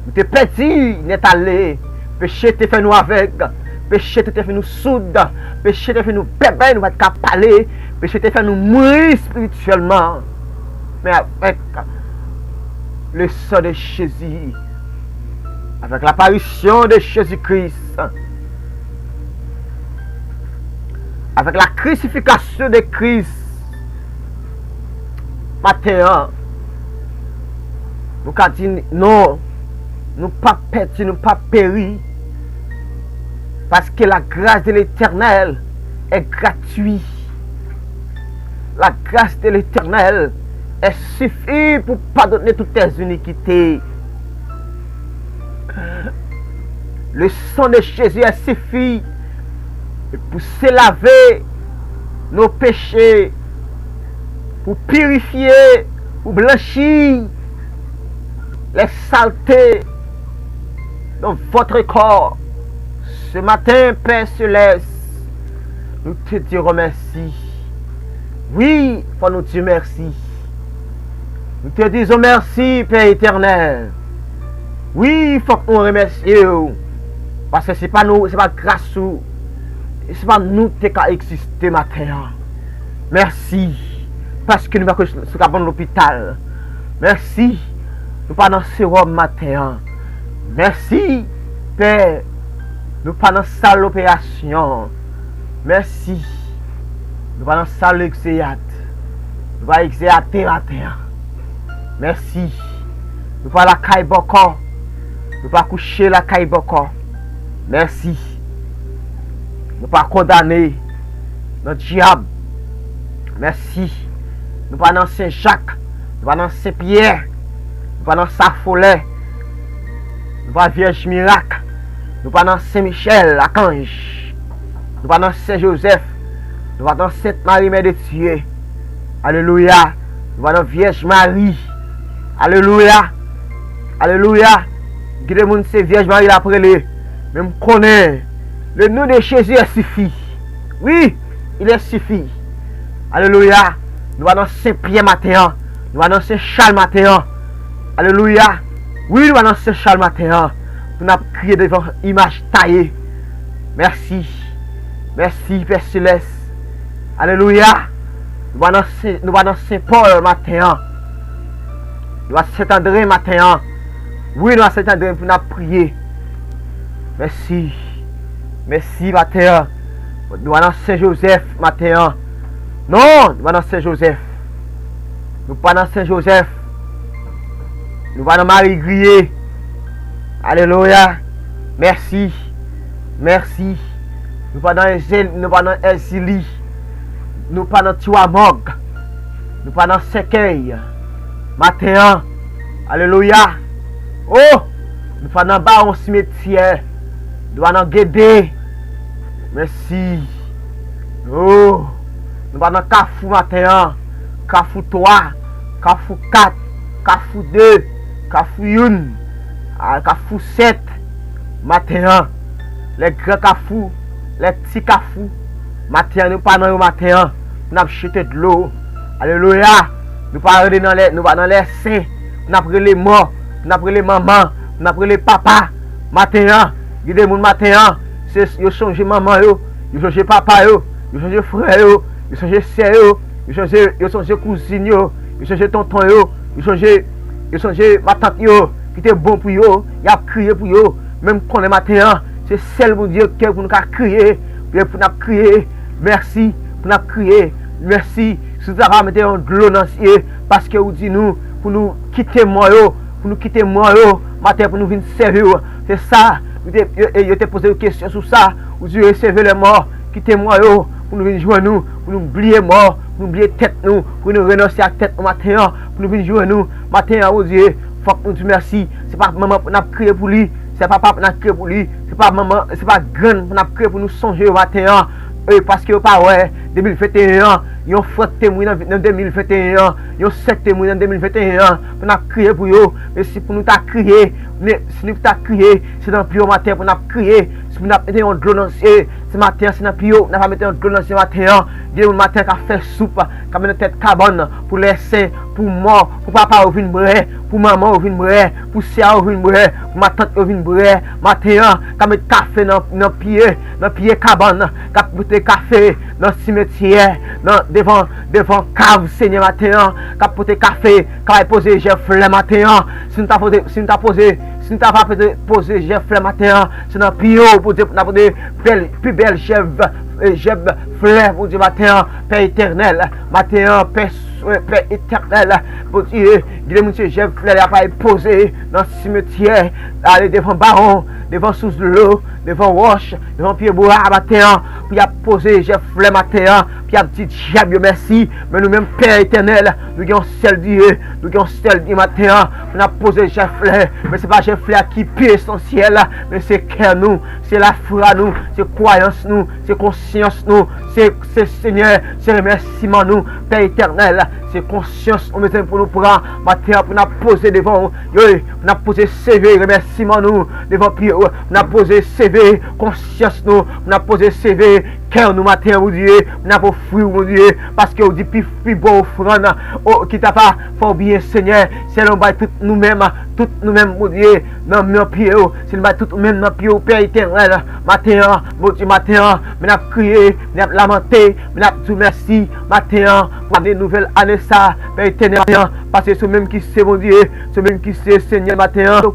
Nou te pèdi nèt ale. Peche te fè nou avèg. Peche te fè nou soud. Peche te fè nou bèbè, nou pa t ka pale. Peche te fè nou mouri espirityèlman. Men avèk le sang de Jésus, avec l'apparition de Jésus-Christ, avec la crucifixion de Christ, maten an, nou ka di non, nou p ap pèdi, nou p ap peri, paske la grâce de l'Éternel est gratuite. La grâce de l'Éternel est suffit pour pardonner toutes tes iniquités. Le sang de Jésus est suffit pour se laver nos péchés, pour purifier, pour blanchir les saletés dans votre corps. Ce matin, Père Céleste, nous te dirons merci. Wi, fò nou di mèsi. Nou te dizon mèsi, Pè Etènèl. Wi, fòk nou remèsye w. Paske se pa nou, se pa gras ou, se pa nou te ka egziste maten an. Mèsi, paske nou pa konnen si w ka ban nou lopital. Mèsi, nou pa nan sewòm maten an. Mèsi, Pè, nou pa nan sal operasyon. Mèsi, nou pa nan sal egzeyat. Nou pa egzeyate maten an. Mèsi, nou pa lakay bòkò. Nou pa kouche lakay bòkò. Mèsi, nou pa kondane nan dyab. Mèsi, nou pa nan Sen Jak, nou pa nan Sen Pyè. Nou pa nan Safolè. Nou pa Vyèj Mirak. Nou pa nan Sen Michèl Akanj. Nou pa nan Sen Jozèf. Nou pa nan Sent Mari Mè de Dye. Alelouya. Nou pa nan Vyèj Mari. Alelouya. Alelouya. Gen de moun se Vyèj Mari l ap rele. Men m konnen le nom de Jésus est suffi. Wi, il est suffi. Alelouya. Nou pa nan Sen Pyè maten an. Nou pa nan Sen Chal maten an. Alelouya. Wi, nou pa nan Sen Chal maten an. Pou n ap kriye devan imaj taye. Mèsi. Mèsi, Pè Selès. Alelouya. Nou pa nan Sen, nou pa nan Sen Pòl maten an. Nou pa Sent Andre maten an. Wi, nou pa Sent Andre pou n ap priye. Mèsi. Mèsi, maten an. Nou pa nan Sen Jozèf maten an. Non, nou pa nan Sen Jozèf. Nou pa nan Sen Jozèf. Nou pa nan Mari Griye. Alelouya. Mèsi. Mèsi. Nou pa nan Èzili. Nou pa nan Èzili. Nou pa nan Tiwa Mòg. Nou pa nan Sèkèy. Maten an. Alelouya. Oh! Nou pa nan Bawon Simetyè. Nou pa nan Gede. Mèsi. Oh! Nou pa nan Kafou maten an. Kafou twa, Kafou kat, Kafou de, Kafou youn, a, Kafou sèt. Maten an, lè gran Kafou, lè ti Kafou. Maten an, nou pa nan yo maten an. Pou n ap jete dlo. Alelouya. Nou pa rele nan lè, nou pa nan lè sen. Pou n ap rele mò, pou n ap rele manman, pou n ap rele papa. Maten an, gen de moun maten an, se, yo sonje manman yo, yo sonje papa yo, yo sonje frè yo, yo sonje sè yo, yo sonje, yo sonje kouzin yo, yo sonje tonton yo, yo sonje, yo sonje matant yo, ki te bon pou yo, y ap kriye pou yo. Men m konnen maten an, se sèl Bondye ke pou nou ka kriye, pou n ap kriye, mèsi, pou n ap kriye, mèsi. Si w ta va mete yon dlo nan zye, paske ou di nou, pou nou kite mò yo, pou nou kite mò yo, maten pou nou vin sèvi w. Se sa, yo te, yo, yo te poze yon kesyon sou sa. Ou di, resevez les morts, kite mò yo, pou nou vin jwenn ou, pou nou bliye mò, pou nou bliye tèt nou, pou nou renonse ak tèt nou maten an, pou nou vin jwenn ou. Maten an, Bondye, fòk nou di mèsi. Se pa manman pou n ap kriye pou li, se papa pou n ap kriye pou li, se pa manman, se pa grann pou n ap kriye pou nou sonje yo maten an. E paske yo pa wè de mil venteyen an, yon frè k te mouri nan, nan de mil venteyen an, yon sè k te mouri nan de mil venteyen an, pou n ap kriye pou yo. Men si pou nou ta kriye, men si nou ta kriye, se nan pye yo maten pou n ap kriye. Si pou n ap mete yon dlo nan zye, se maten an, se nan pye yo n ap mete yon dlo nan zye maten an. Gen moun maten an k ap fè soup, k ap met nan tèt kabann pou lè sen, pou mò, pou papa yo vin bwè, pou manman yo vin bwè, pou sè yo vin bwè, pou matant yo vin bwè. Maten an, k ap met kafe nan, nan pye, nan pye kabann, k ap pote kafe nan simetyè, nan, devan, devan kav Senyè maten an, k ap pote kafe, k ap poze jèb flè maten an. Si nou ta poze, si nou ta poze, si nou ta va poze, poze jèb flè maten an, se nan pye yo, Bondye, pou n ap poze bèl, pi bèl jèb, e, jèb flè, Bondye, maten an, Pè Etènèl, maten an, Pè, Pè Etènèl, Bondye, gen de moun se jèb flè y ap al poze nan simetyè, ale devan bawon, devan sous dlo, devan wòch, devan pye bwa maten an, pou y ap poze jèb flè maten an, pou y ap di dyab yo mèsi. Men nou menm, Pè Etènèl, nou gen yon sèl Dye, nou gen yon sèl Dye maten an, pou n ap poze jèb flè. Men se pa jèb flè a ki pi esansyèl, men se kè nou, se lafwa nou, se kwayans nou, se konsyans nou, se, se Senyè, se remèsiman nou, Pè Etènèl, se konsyans nou bezwen pou nou pran maten an, pou n ap poze devan ou, yo, pou n ap poze seve remèsiman nou devan pye ou, pou n ap poze seve konsyans nou, pou n ap poze seve kè nou maten an, Bondye, pou n ap ofri w, Bondye, paske ou di pi, pi bon ofrann, o, ki ta va fè w byen, Senyè, se lè nou bay tout nou menm, tout nou menm, Bondye, nan men pye ou, se nou bay tout nou menm nan pye ou, Pè Etènèl, maten an, Bondye, maten an, men n ap kriye, men n ap lamante, men n ap di w mèsi, maten an, pou ane, nouvèl ane sa, Pè Etènèl, maten an, paske se ou menm ki se Bondye, se ou menm ki se Senyè maten an,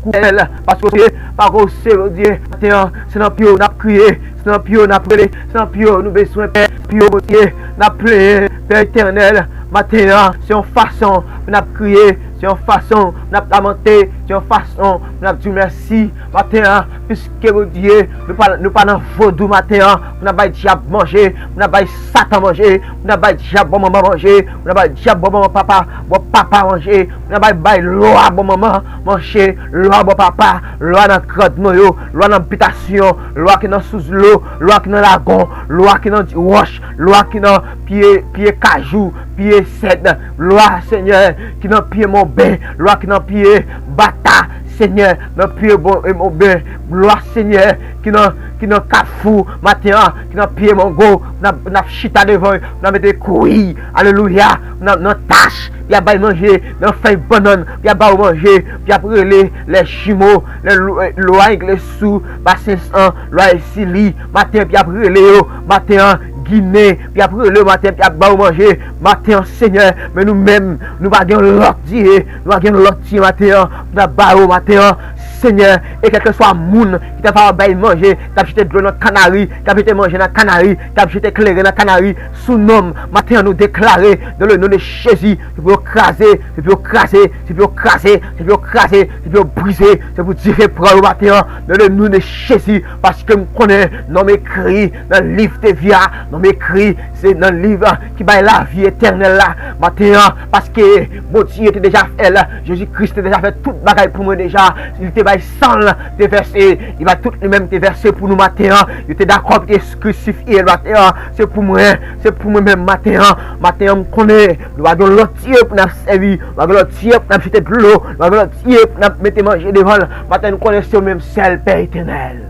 paske ou se, paske ou se Bondye, maten an, se nan pye ou n ap kriye, se nan pye ou n ap rele, se nan pye ou nou bezwen, Pè, pye ou, Bondye, n ap plenyen, Pè Etènèl, maten an, se yon fason pou n ap kriye, se yon fason pou n ap lamante, se yon fason pou n ap di w mèsi. Maten an, piske Bondye, nou pa, nou pa nan vodou maten an, pou n ap bay dyab manje, pou n ap bay Satan manje, pou n ap bay dyab bò manman manje, pou n ap bay dyab bò manman papa, bò papa manje, pou n ap bay, bay lwa bò manman manje, lwa bò papa, lwa nan grandman yo, lwa nan bitasyon, lwa ki nan sous dlo, lwa ki nan lagon, lwa ki nan wòch, lwa ki nan pye, pye kajou, pye sèd, lwa, Senyè, ki nan pye monben, lwa ki nan pye bata, Senyè, nan pye bon, e monben, lwa, Senyè, ki nan, ki nan kafou, maten an, ki nan pye mango, n ap, n ap chita devan, n ap mete kwi, alelouya, nan, nan tach, y ap bay manje, nan fèy bannann, y ap ba w manje, y ap rele lè jimo, lè lwa, lwa engle sou, basen san, lwa esili, maten an, y ap rele yo, maten an, ginen, y ap rele yo, maten an, y ap ba w manje, maten an, Senyè, men nou menm, nou pa gen lòt dye, nou pa gen lòt dye maten an, pou n ap ba yo maten an, Senyè, e kèlkeswa moun ki ta va bay manje, k ap jete dlo nan kanari, k ap jete manje nan kanari, k ap jete kleren nan kanari, sou non m, maten an nou deklare, dans le nom de Jésus, se pou yo kraze, se pou yo kraze, se pou yo kraze, se pou yo kraze, se pou yo brize, se pou dife pran yo maten an, dans le nom de Jésus, paske m konnen non m ekri nan liv de vi a, non m ekri se nan liv ki bay lavi etènèl la, maten an, paske Bondye te deja fè l, Jezi Kris te deja fè tout bagay pou mwen deja, li te bay san l, te vèse, li bay tout li menm te vèse pou nou maten an, yo te dakò pou te krisifiye l maten an, se pou mwen, se pou mwen menm maten an, maten an m konnen, nou pa gen lòt dye pou n ap sèvi, nou pa gen lòt dye pou n ap jete dlo, nou pa gen lòt dye pou n ap mete manje devan l, maten an nou konnen se ou menm sèl Pè Etènèl.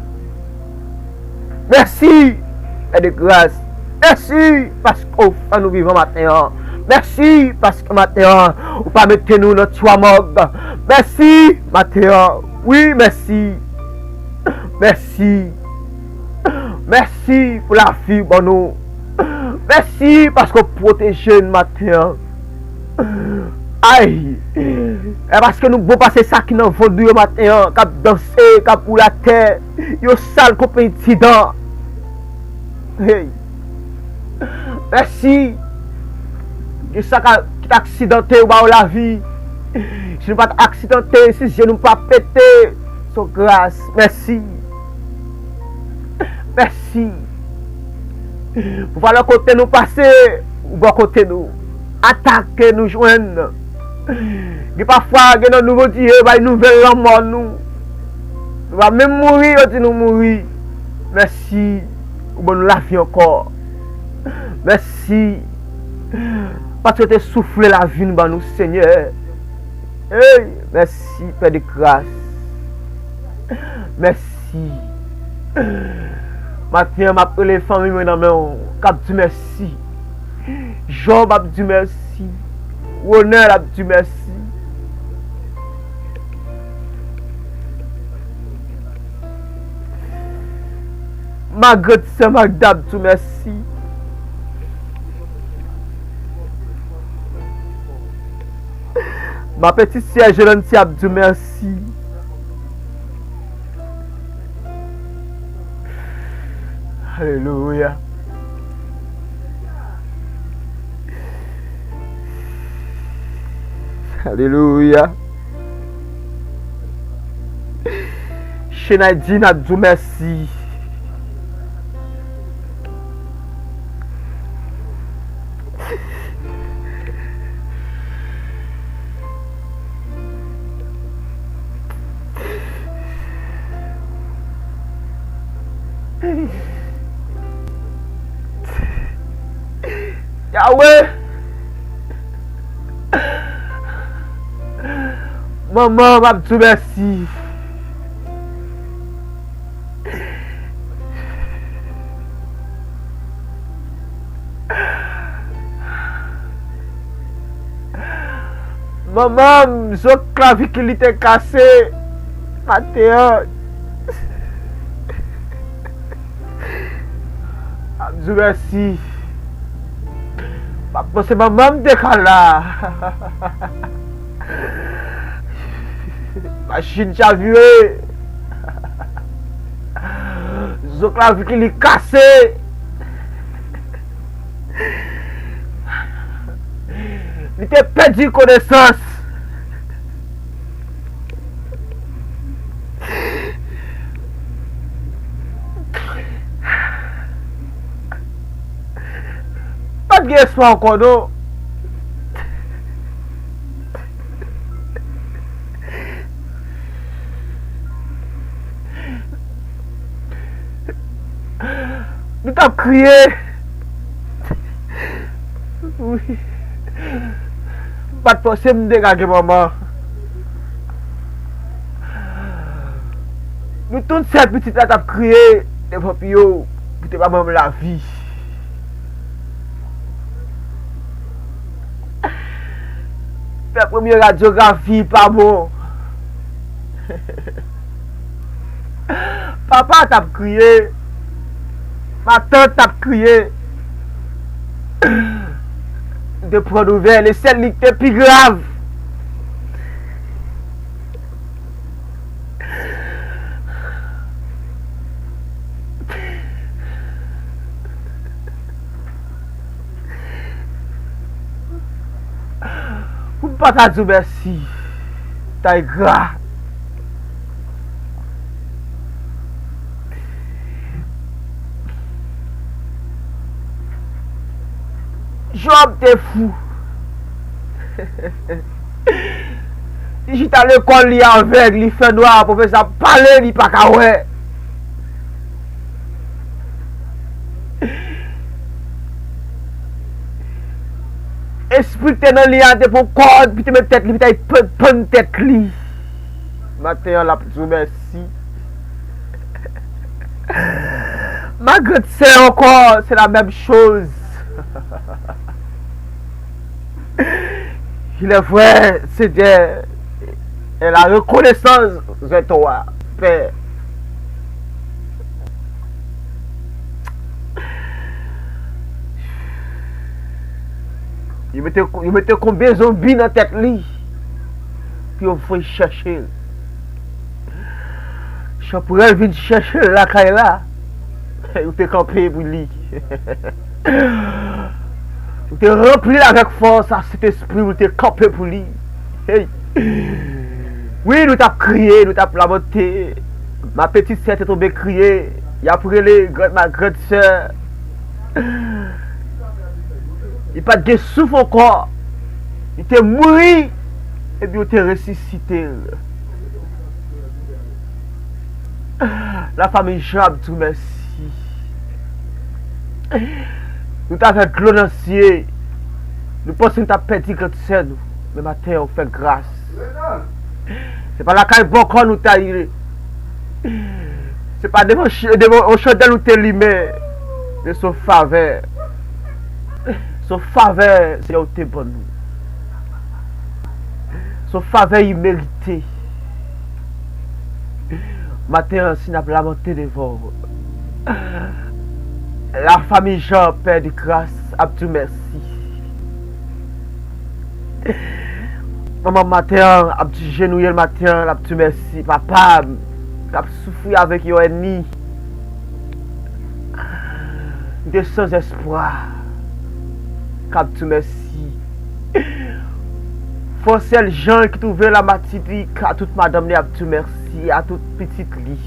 Mèsi, Pè de gras. Mèsi paske w fè nou vivan maten an. Mèsi paske maten an, ou pa mete nou nan twa mòg. Mèsi maten an. Wi, mèsi. Mèsi. Mèsi pou lavi w ban nou. Mèsi paske w pwoteje n maten an. Ay! E paske nou bon pase sa ki nan vodou yo maten an, k ap danse, k ap woule atè, yo sal konpè didan. Hey! Mèsi! Gen sa ka, ki t aksidante, ou ba yo lavi. Si nou pa t aksidante, si je nou pa pete, se yon gras. Mèsi! Mèsi. Pou valè kote nou pase, ou bò kote nou. Atake nou jwenn. Gen pafwa, gen nan nouvo di yo bay nouvèl lanmò nou. Nou pa menm mouri, yo di nou mouri. Mèsi, ou ban nou lavi ankò. Mèsi. Paske te soufle lavi nou ban nou, Senyè. Hey, mèsi, Pè de gras. Mèsi. Maten an, m ap rele fanmi mwen nan men w, k ap di mèsi. Job ap di mèsi. Ronel ap di mèsi. Magret, sè Magda ap di w mèsi. Ma petite sœur Jolanti ap di w mèsi. Alelouya. Alelouya. Chenaydin ap di w mèsi. Yawe! Manman, m ap di w mèsi. Manman m, zo klavikil li te kase maten an. M ap di w mèsi. M ap panse manman m te ka la. Machin chavire. Zo klavikil li kase. Li te pèdi konesans. Pa t gen espwa ankò, non. Nou t ap kriye. Wi. M pa t panse m te ka gen manman. Nou tout sèt pitit la t ap kriye devan pye w pou te ba manman m lavi. Fè premye radyografi pa bon. Papa t ap kriye. Matant t ap kriye. M te pran nouvèl, e sèl li ki te pi grav. Pou m pa ta di w mèsi, ta engra. Jòb te fou. Li chita lekòl, li avèg, li fè nwa, pwofesè ap pale, li pa ka wè. Espri ki te nan li a te pran kòd, pou te met tèt li, pou te pann, pann tèt li. Maten an, l ap di w mèsi. Ma grande sœur encore, c'est la même chose. Il est vrai, Seigneur, et la reconnaissance de toi, Père. Yo mete, yo mete konbyen zonbi nan tèt li pou yo voye chèche l. Chanpwèl vin chèche l lakay la. Ou te kanpe pou li. Ou te ranpli l avèk fòs a Sentespri, ou te kanpe pou li. Hey. Wi, nou t ap kriye, nou t ap lamante. Ma petite sœur te tonbe kriye. Y ap rele grand, ma grande sœur. Li pa t gen souf ankò. Li te mouri, epi yo te resisite l. Lafanmi Jean ap di w mèsi. Nou t avè dlo nan zye. Nou panse nou t ap pèdi grandsè nou. Men maten an, ou fè gras. Se pa lakay bòkò nou t al ye. Se pa devan ch-, devan yon chandèl ou te limen. Men se yon favè. Se yon favè Senyè ou te ban nou. Se yon favè imerite. Maten an, si n ap lamante devan w, lafanmi Jean Père de Grâce ap di w mèsi. Manman m maten an ap di jenouye l maten an, l ap di mèsi papa m k ap soufri avèk yon ènmi. M te san espwa k ap di mèsi. Fransèl Jan ki twouve l a Matinik, a tout madanm li ap di mèsi, a tout pitit li.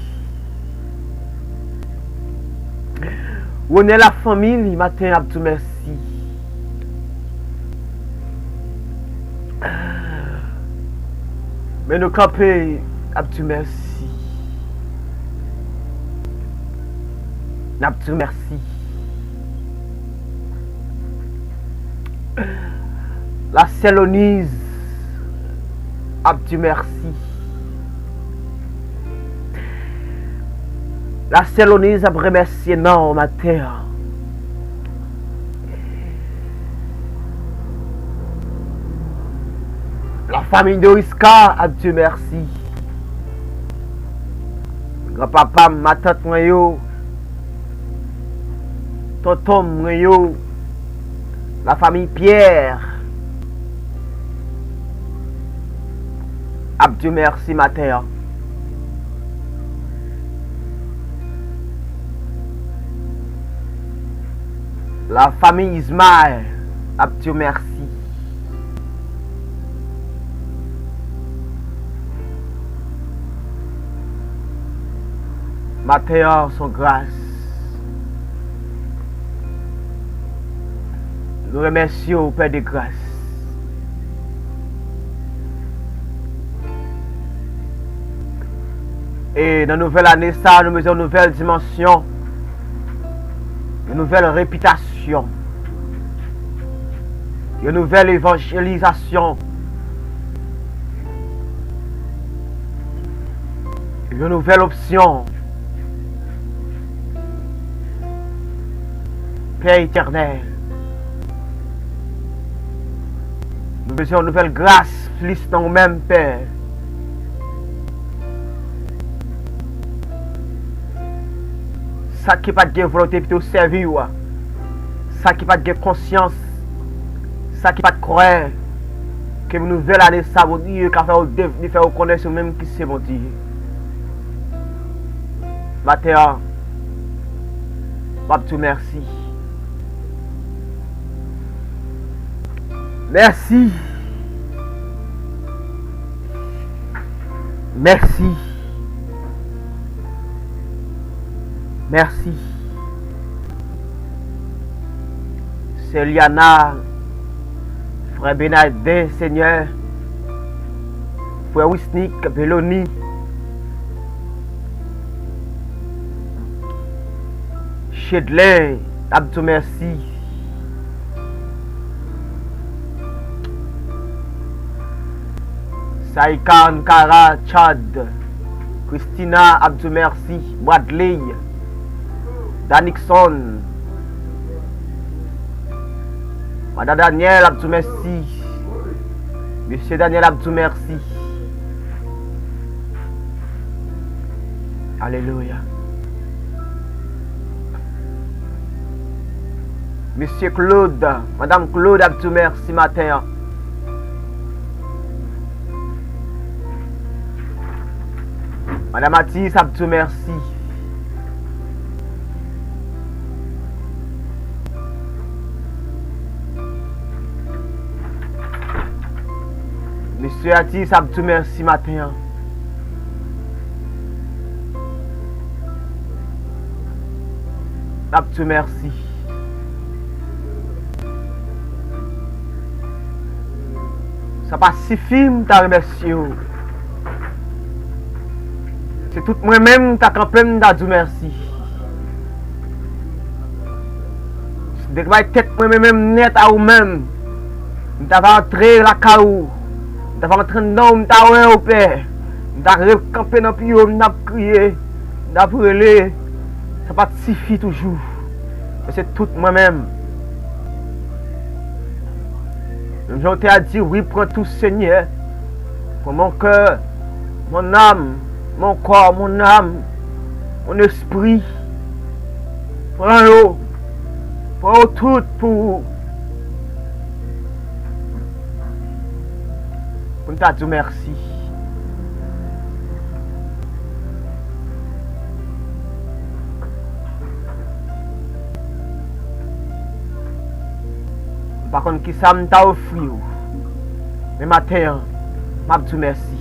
Wonè lafanmi li maten ap di mèsi. Men nou kanpe, n ap di mèsi. N ap di mèsi. Lasè Loniz ap di mèsi. Lasè Loniz ap remèsye nan w maten an. Lafanmi Doriska ap di mèsi. Granpapa m, matant mwen yo, tonton mwen yo, lafanmi Pyè ap di mèsi maten an. Lafanmi Ismaël ap di mèsi. Maten an, se yon gras. Nou remèsye w, Pè de gras. E nan nouvèl ane sa a, nou bezwen yon nouvèl dimansyon, yon nouvèl repitasyon, yon nouvèl evanjelizasyon, yon nouvèl opsyon. Pè etènèl, nou bezwen yon nouvèl gras plis nan ou menm, Pè. Sa ki pa t gen volonte pou te sèvi w, sa ki pa t gen konsyans, sa ki pa t kwè ke nouvèl ane sa, Bondye, ka fè w devni, fè w konnen se ou menm ki se Bondye. Maten an, m ap di w mèsi. Mèsi. Mèsi. Mèsi. Sè Liana, frè Benayden, Senyè, frè Wisnik, Beloni, Chedlen, ap di w mèsi. Saika, Ankara, Chad, Christina, ap di w mèsi. Bradley, Danikson, Madan Daniel, ap di w mèsi. Mesye Daniel, ap di w mèsi. Alelouya. Mesye Claude, Madanm Claude ap di w mèsi maten an. Madanm Atis ap di w mèsi. Mesye Atis ap di w mèsi maten an. N ap di w mèsi. Sa pa sifi m ta remèsye w. Se tout mwen menm m ta kanpe, m ta di w mèsi. Si m te bay tèt mwen menm, menm nèt a ou menm, m ta va antre lakay ou. M ta va antre anndan w, m ta wè w, Pè. M ta rekanpe nan pye w, m t ap kriye, m t ap rele. Sa pa t sifi toujou. Men se tout mwen menm. Menm jan w te a di, wi, prends tout, Seigneur. Prends mon cœur, mon âme, mon corps, mon âme, mon esprit. Pran yo. Pran yo tout pou ou. Pou n ta di w mèsi. M pa konn kisa m ta ofri w, men maten an, m ap di w mèsi.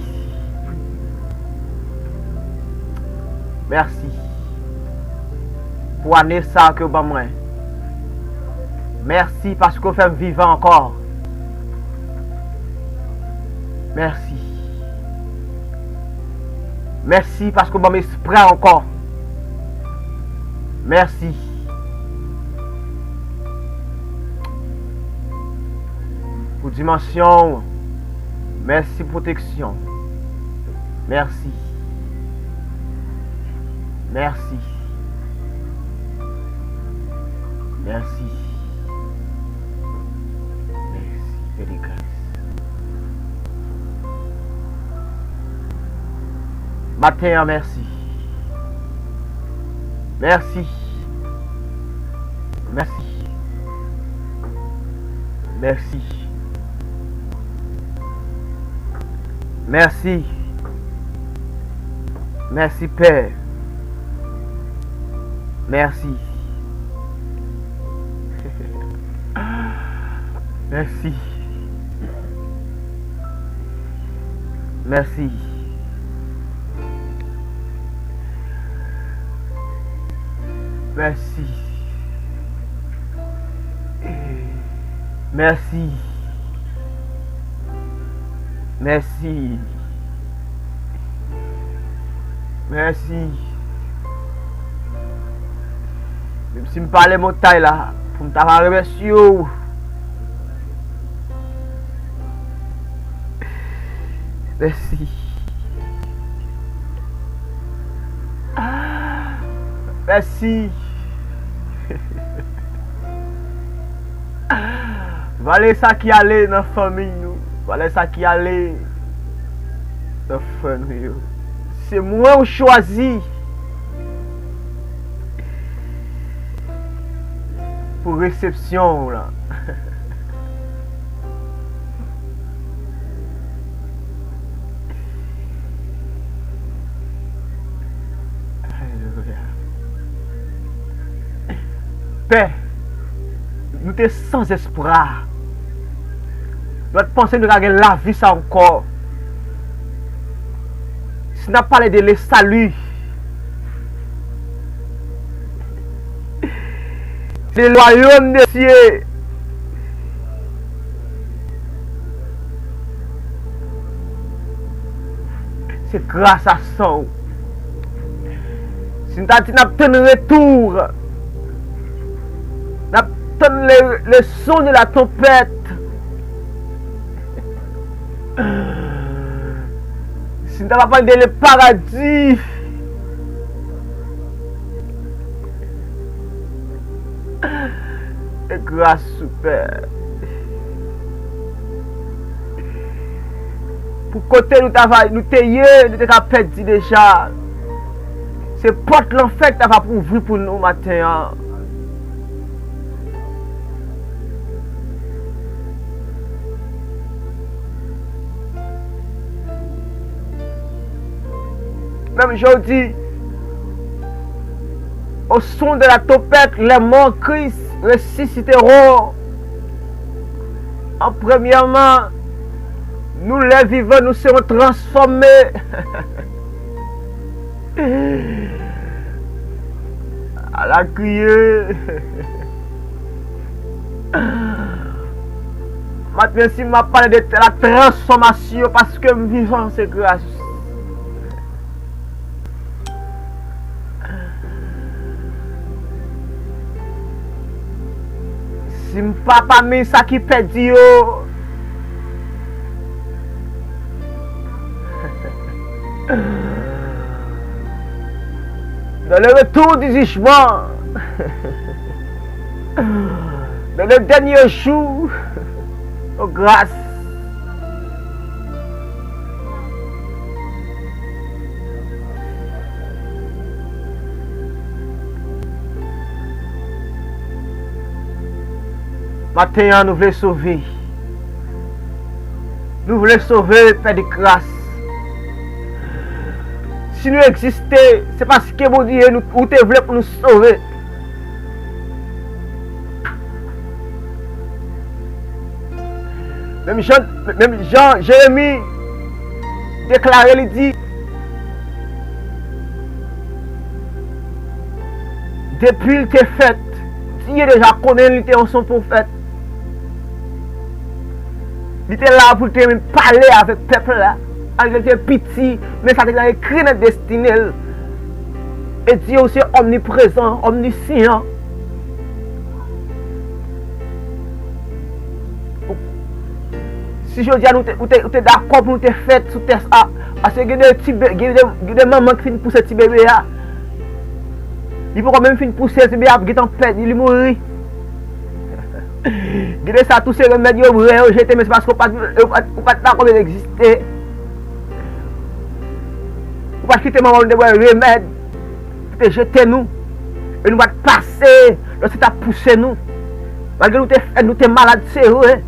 Mèsi pou ane sa a ke w ban mwen. Mèsi paske w fè m vivan ankò. Mèsi. Mèsi paske w ban m espwa ankò. Mèsi pou dimansyon w. Mèsi pwoteksyon. Mèsi. Mèsi. Mèsi. Mèsi, Pè de gras. Maten an, mèsi. Mèsi. Mèsi. Mèsi. Mèsi. Mèsi, Pè. Mèsi. Mèsi. Mèsi. Mèsi. Mèsi. Mèsi. Mèsi. Menm si m pa lè montay la, pou m ta va remèsye w. Mèsi. Mèsi. Valè sa ki ale nan fanmi nou. Valè sa ki ale nan frè nou yo. Se mwen ou chwazi pou resepsyon w lan. Alelouya. Pè, nou te san espwa. Nou te panse nou ta gen lavi sa ankò. Si n ap pale de le salut, se le royaume de Dieu. Se gras a san w. Si n ta di n ap tann retou, n ap tann le, le son de la tonpèt. Si n ta va pale de le paradi, e gras ou, Pè. Pou kote nou ta va, nou te ye, nou te ka pèdi deja. Se pòt lanfè ki ta va ouvri pou nou maten an. Menm jan w di, au son de la trompette, les morts en Christ ressusciteront. An premyèman, nous les vivants, nous serons transformés. Ala kriye. Maten si m ap pale de la transfòmasyon, paske m vivan, se gras. Si m pa pami sa ki pèdi yo, dans le retour du jugement, dans le dernier jour, oh gras. Maten an, nou vle sove. Nou vle sove, Pè de gras. Si nou egziste, se paske Bondye nou, ou te vle pou nou sove. Menm jan, menm jan Jeremi deklare, li di, depi l te fèt, Dye deja konnen li te yon son pwofèt. Li te la pou l te pale avèk pèp la. Malgre l te piti, men sa te gentan ekri nan destine l. E Dye ou se omniprezan, omnisyan. Si jodi a nou te, ou te, ou te dakò pou nou te fèt sou tè sa, paske gen de ti be-, gen de, gen de manman ki fin pouse ti bebe a. Li poko menm fin pouse, ti bebe a ap gentan pèdi, li mouri. Gen de sa tou se remèd yo bwè, yo jete, men se paske ou pa t, ou pa t, ou pa t dakò pou yo egziste. Ou pa t kite manman w te bwè remèd pou te jete nou. E nou pa t pase lòske t ap pouse nou. Malgre nou te fèt, nou te malad, se vre.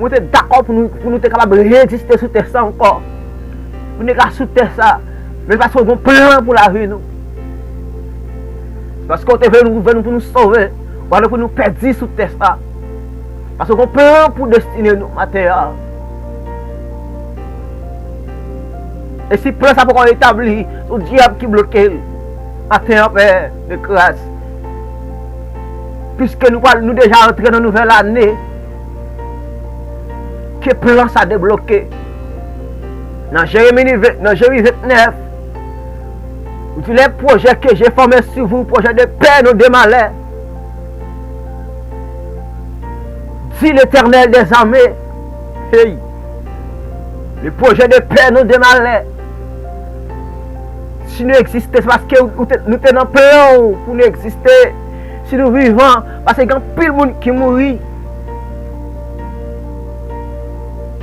Nou te dakò pou nou, pou nou te kapab reegziste sou tè sa ankò. Pou nou ka sou tè sa. Men paske w gen yon plan pou lavi nou. Paske w te vle nou, vle nou pou nou sove. Ou pa vle pou nou pèdi sou tè sa. Paske w gen yon plan pou destine nou maten an. E si plan sa poko etabli, se dyab ki bloke l. Maten an, Pè de gras, Piske nou pral, nou deja antre nan nouvèl ane, ke plan sa debloke. Nan Jeremi, nan Jeremi vennèf, ou di, les projets que j'ai formés sur vous, projets de paix, non de malheur, dit l'Éternel des armées. Hey! Le projet de paix, non de malheur. Si nou egziste, se paske ou, ou te, nou te nan plan ou pou nou egziste. Si nou vivan, paske gen anpil moun ki mouri.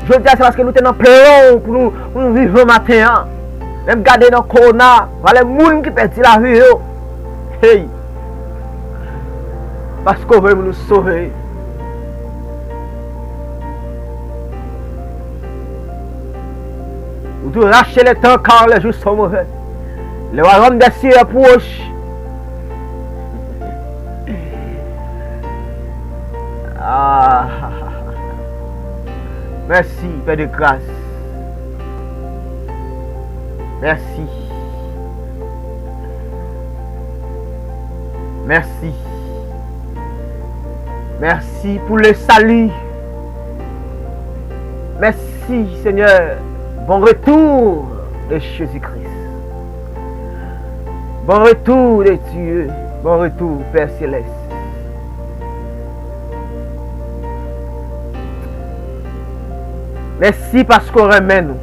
Jodi a, se paske nou te nan plan ou pou nou, pou nou vivan maten an. Menm gade nan kowona, valè moun ki pèdi lavi yo. Hey! Paske w vle pou nou sove. Ou tou rache le tan, kar les jours sont mauvais. Le royaume des cieux est proche. Ah. Mèsi, Pè de gras. Mèsi. Mèsi. Mèsi pou le sali. Mèsi, Senyè. Bon retou de Jezi Kris. Bon retou de Dye. Bon retou, Pè Selès. Mèsi paske w renmen nou.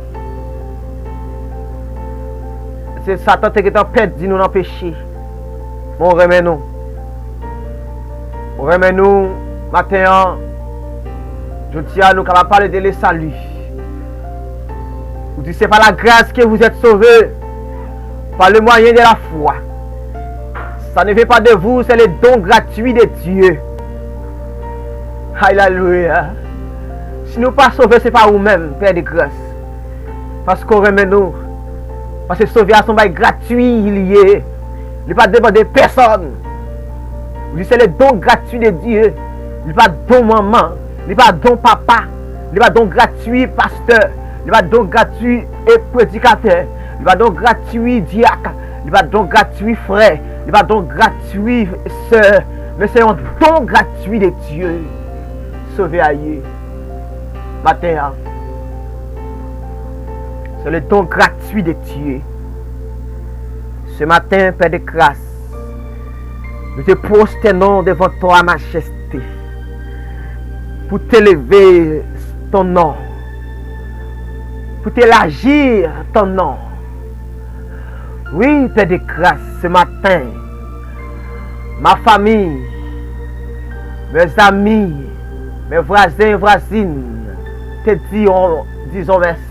Se Satan te gentan pèdi nou nan peche. Men w renmen nou. Ou renmen nou maten an. Jodi a, nou kapab pale de le salut. Ou di, c'est par la grâce que vous êtes sauvés, par le moyen de la foi. Ça ne vient pas de vous, c'est le don gratuit de Dieu. Alelouya. Si nou pa sove, se pa ou menm, Pè de gras. Paske w renmen nou. Paske sove a se yon bagay gratui li ye. Li pa depann de pèsòn. Li se le don gratuit de Dieu. Li pa don manman. Li pa don papa. Li pa don gratuit pastè. Li pa don gratuit e predikatè. Li pa don gratuit dyak. Li pa don gratuit frè. Li pa don gratuit sè. Men se yon don gratuit de Dieu. Sove a ye. Maten an. C'est le don gratuit de Dieu. Ce matin, Père de grâce, nous te prosternons devant toi, Majesté, pour t'élever ton nom, pour t'élargir ton nom. Oui, Père de grâce, ce matin, ma famille, mes amis, mes voisins et voisines, te diront, disons merci.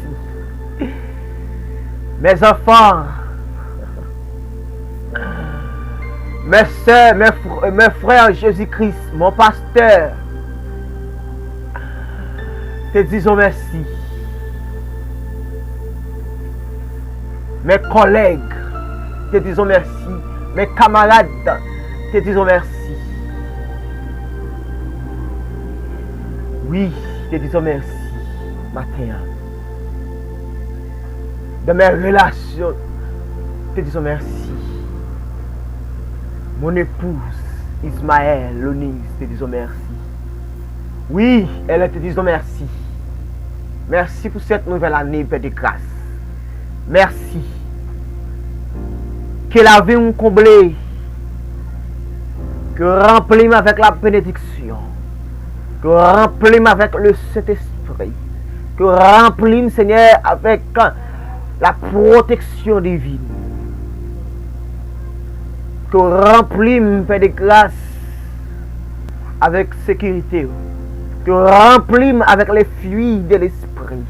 Mes enfants, mes sœurs, mes, fr- mes frères en Jésus-Christ, mon pasteur, te disons merci. Mes collègues, te disons merci. Mes camarades, te disons merci. Oui, te disons merci maten an. Dans mes relations, te disons merci. Mon épouse, Ismaël, Lonise, te disons merci. Oui, elle te disons merci. Merci pour cette nouvelle année, Père de grâce. Merci. Ke lavi m konble. Ke ranpli m avèk la benediksyon. Ke ranpli m avèk le Sentespri. Ke ranpli m, Senyè, avèk la protection divine. Ke ranpli m, Pè de gras, avèk sekirite. Ke ranpli m avèk le fwi de Lespri.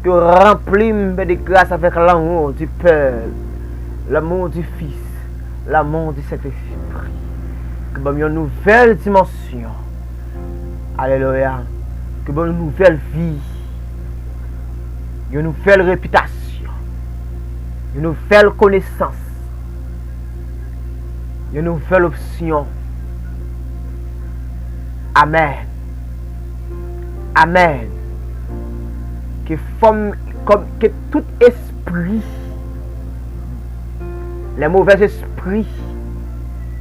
Ke ranpli m, Pè de gras, avèk lanmou di Pè, lanmou di Fis, lanmou di Sentespri. Ke ban m yon nouvèl dimansyon. Alelouya. Ke ban m yon nouvèl vi, yon nouvèl repitasyon, yon nouvèl konesans, yon nouvèl opsyon. Amèn. Amèn. Ke fòm, kòm, ke tout espri, les mauvais esprits,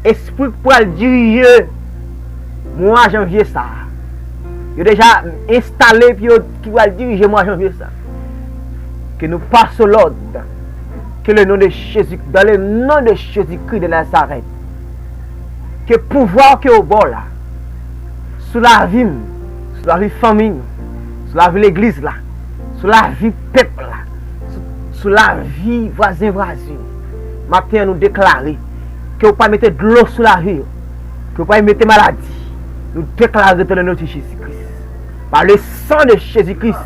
espri k pral dirije Mwa janvye sa a, yo deja enstale epi yo ki pral dirije mwa janvye sa a. Ke nou pase lòd. Que le nom de Jésus, dans le nom de Jésus-Christ de Nazareth, ke pouvwa ke w ba w la, sou lavi m, sou lavi fanmi m, sou lavi legliz la, sou lavi pèp la, sou, sou lavi vwazen vwazin, maten an nou deklare ke w pa mete dlo sou lavi yo, ke w pa mete maladi. Nou deklare dans le nom de Jésus-Christ. Par le sang de Jésus-Christ,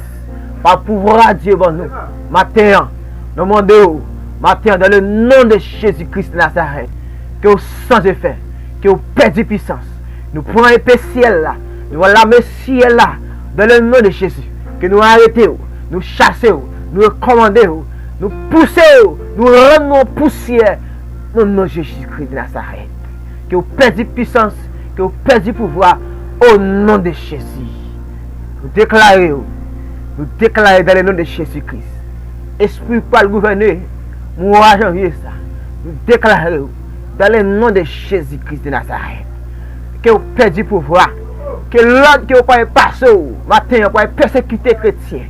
par pouvwa Dye ban nou, maten an, nou mande w, maten an, dans le nom de Jésus-Christ de Nazareth, ke w san efè, ke w pèdi pisans. Nou pran epe syèl la, nou pran lame syèl la, dans le nom de Jésus, ke nou arete w, nou chase w, nou rekòmande w, nou pouse w, nou rann nou an pousyè, dans le nom de Jésus-Christ de Nazareth. Ke w pèdi pisans, ke w pèdi pouvwa, o non de Jezi. Nou deklare w, nou deklare dans le nom de Jésus-Christ. Espri pral gouvène mwa janvye sa. Nou deklare w dans le nom de Jésus-Christ de Nazareth. Ke w pèdi pouvwa, ke lòd ke w pral pase w maten an pral pèsekite kretyen.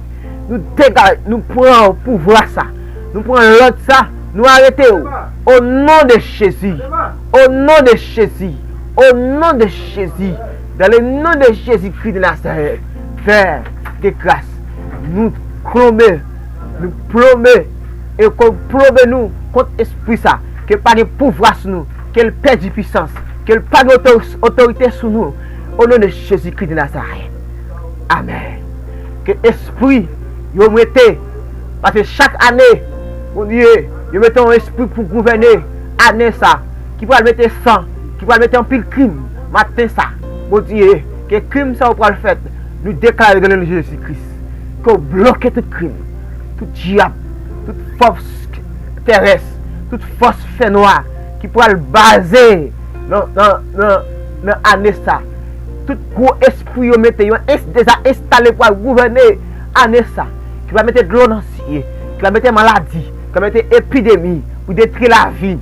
Nou dega, nou pran pouvwa sa. Nou pran lòd sa. Nou arete w. O non de Jezi. O non de Jezi. O non de Jezi. Dans le nom de Jésus-Christ de Nazareth. Pè de gras. Nou klonbe. Nou plonbe. E ke w plonbe nou kont espri sa. Ke pa gen pouvwa sou nou. Ke l pèdi pisans. Ke l pa gen oto-, otorite sou nou. O non de Jezi Kris de Nazarèt. Amèn. Ke espri yo mete, paske chak ane, Bondye, yo mete yon espri pou gouvène ane sa, ki pral mete san, ki pral mete anpil krim. Maten sa, Bondye, ke krim sa yo pral fèt, nou deklare dans le nom de Jésus-Christ, ke w bloke tout krim, tout dyab, tout fòs terès, tout fòs fènwa ki pral baze nan, nan, nan, nan ane sa. Tout gwo espri yo mete, yo ins-, deja enstale pral gouvène ane sa. Ki va mete dlo nan sye, ki va mete maladi, ki va mete epidemi pou detwi lavi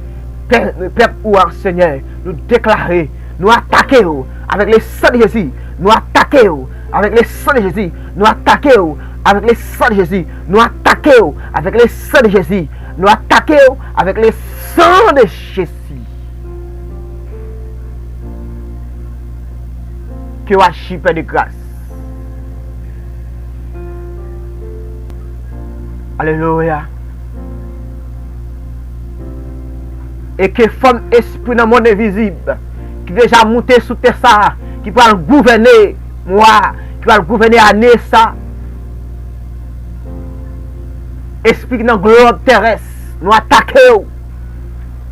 pè-, pèp ou an, Senyè. Nou deklare, nou atake yo avèk le sang de Jésus. Nou atake yo avèk le sang de Jésus. Nou atake yo avèk le sang de Jésus. Nou atake yo avèk le sang de Jésus. Nou atake yo avèk le sang de Jésus. Ke w aji, Pè de gras. Alelouya. E ke fòm espri nan mond envizib ki deja moute sou tè sa a, ki pral gouvène mwa, ki pral gouvène ane sa. Espri ki nan glòb terès, nou atake w.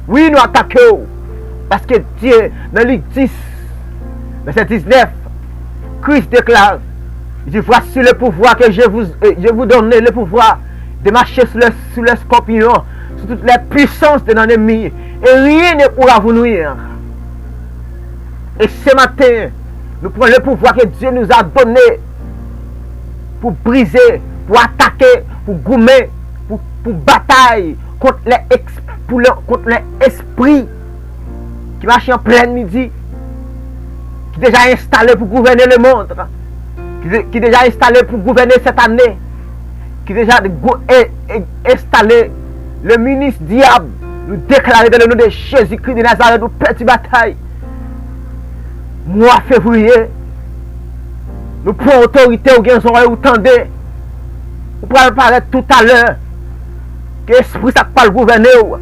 Wi, nou atake w. Paske Dye, nan Lik dis, vèsè diznèf, Kris deklare, li di, voici le pouvoir que je vous, euh, je vous donne, le pouvoir de marcher sur le, sur le scorpion, sur toutes les puissances de l'ennemi, et rien ne pourra vous nuire. E se maten, nou pran le pouvwa ke Dye nou a done pou brize, pou atake, pou goumen, pou, pou batay kont lè eks-, pou lè, kont lè espri ki mache an plèn midi, ki deja enstale pou gouvène lemonn, ki de-, ki deja enstale pou gouvène sèt ane, ki deja gou-, e, e, enstale le minis dyab. Nou deklare dans le nom de Jésus-Christ de Nazareth, ou pèdi batay. Mwa fevriye, nou pran otorite, ou gen zòrèy, ou tande. Ou pral parèt toutalè. Ke espri sa k pral gouvène w.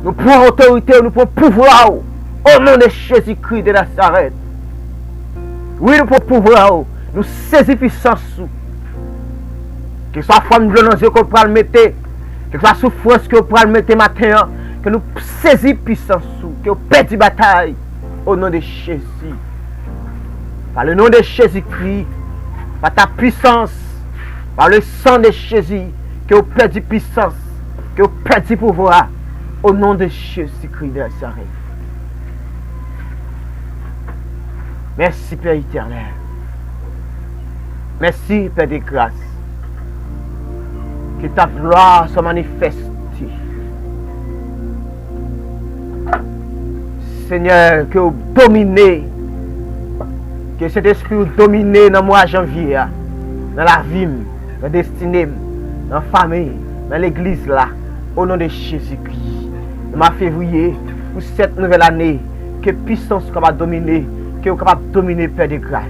Nou pran otorite w, nou pran pouvwa w. O non de Jezi Kris de Nazarèt. Wi, nou pran pouvwa w. Nou sezi pisans ou. Kèlkeswa fòm dlo nan zye ke w pral mete, kèlkeswa soufrans ke w pral mete maten an, ke nou sezi pisans ou, ke w pèdi batay. O non de Jezi. Par le nom de Jésus-Christ, par ta puissance, par le sang de Jésus, ke w pèdi pisans, ke w pèdi pouvwa, o non de Jezi Kris de Nazarèt. Mèsi, Pè etènèl. Mèsi, Pè de gras. Ke ta glwa swa manifeste. Senyè, ke w domine Ke Sentespri w domine nan mwa janvye a, nan lavi m, nan destine m, nan fanmi, nan legliz la, o non de Jezikri. Nan mwa fevriye, pou sèt nouvèl ane, ke pisans ou kapab domine, ke ou kapab domine, Pè de gras,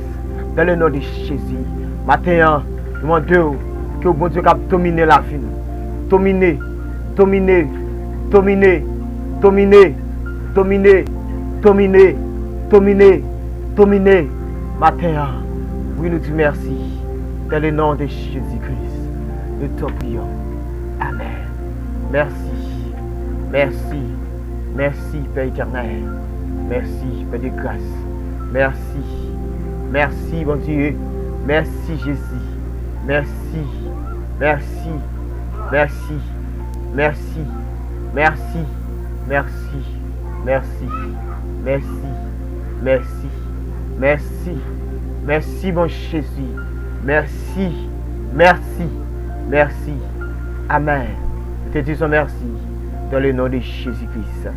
dans le nom de Jésus. Maten an, nou mande w, ke w Bondye kab domine lavi nou. Domine, domine, domine, domine, domine, domine, domine, domine, domine. Maten an, wi, nou di mèsi. Dans le nom de Jésus-Christ, nous te prions. Amen. Mèsi. Mèsi. Mèsi, Pè etènèl. Mèsi, Pè de gras. Mèsi. Mèsi, Bondye. Mèsi, Jezi. Mèsi. Mèsi. Mèsi. Mèsi. Mèsi. Mèsi. Mèsi. Mèsi. Mèsi. Mèsi. Mèsi, bon Jezi. Mèsi. Mèsi. Mèsi. Amèn. Nou te dizon mèsi dans le nom de Jésus-Christ.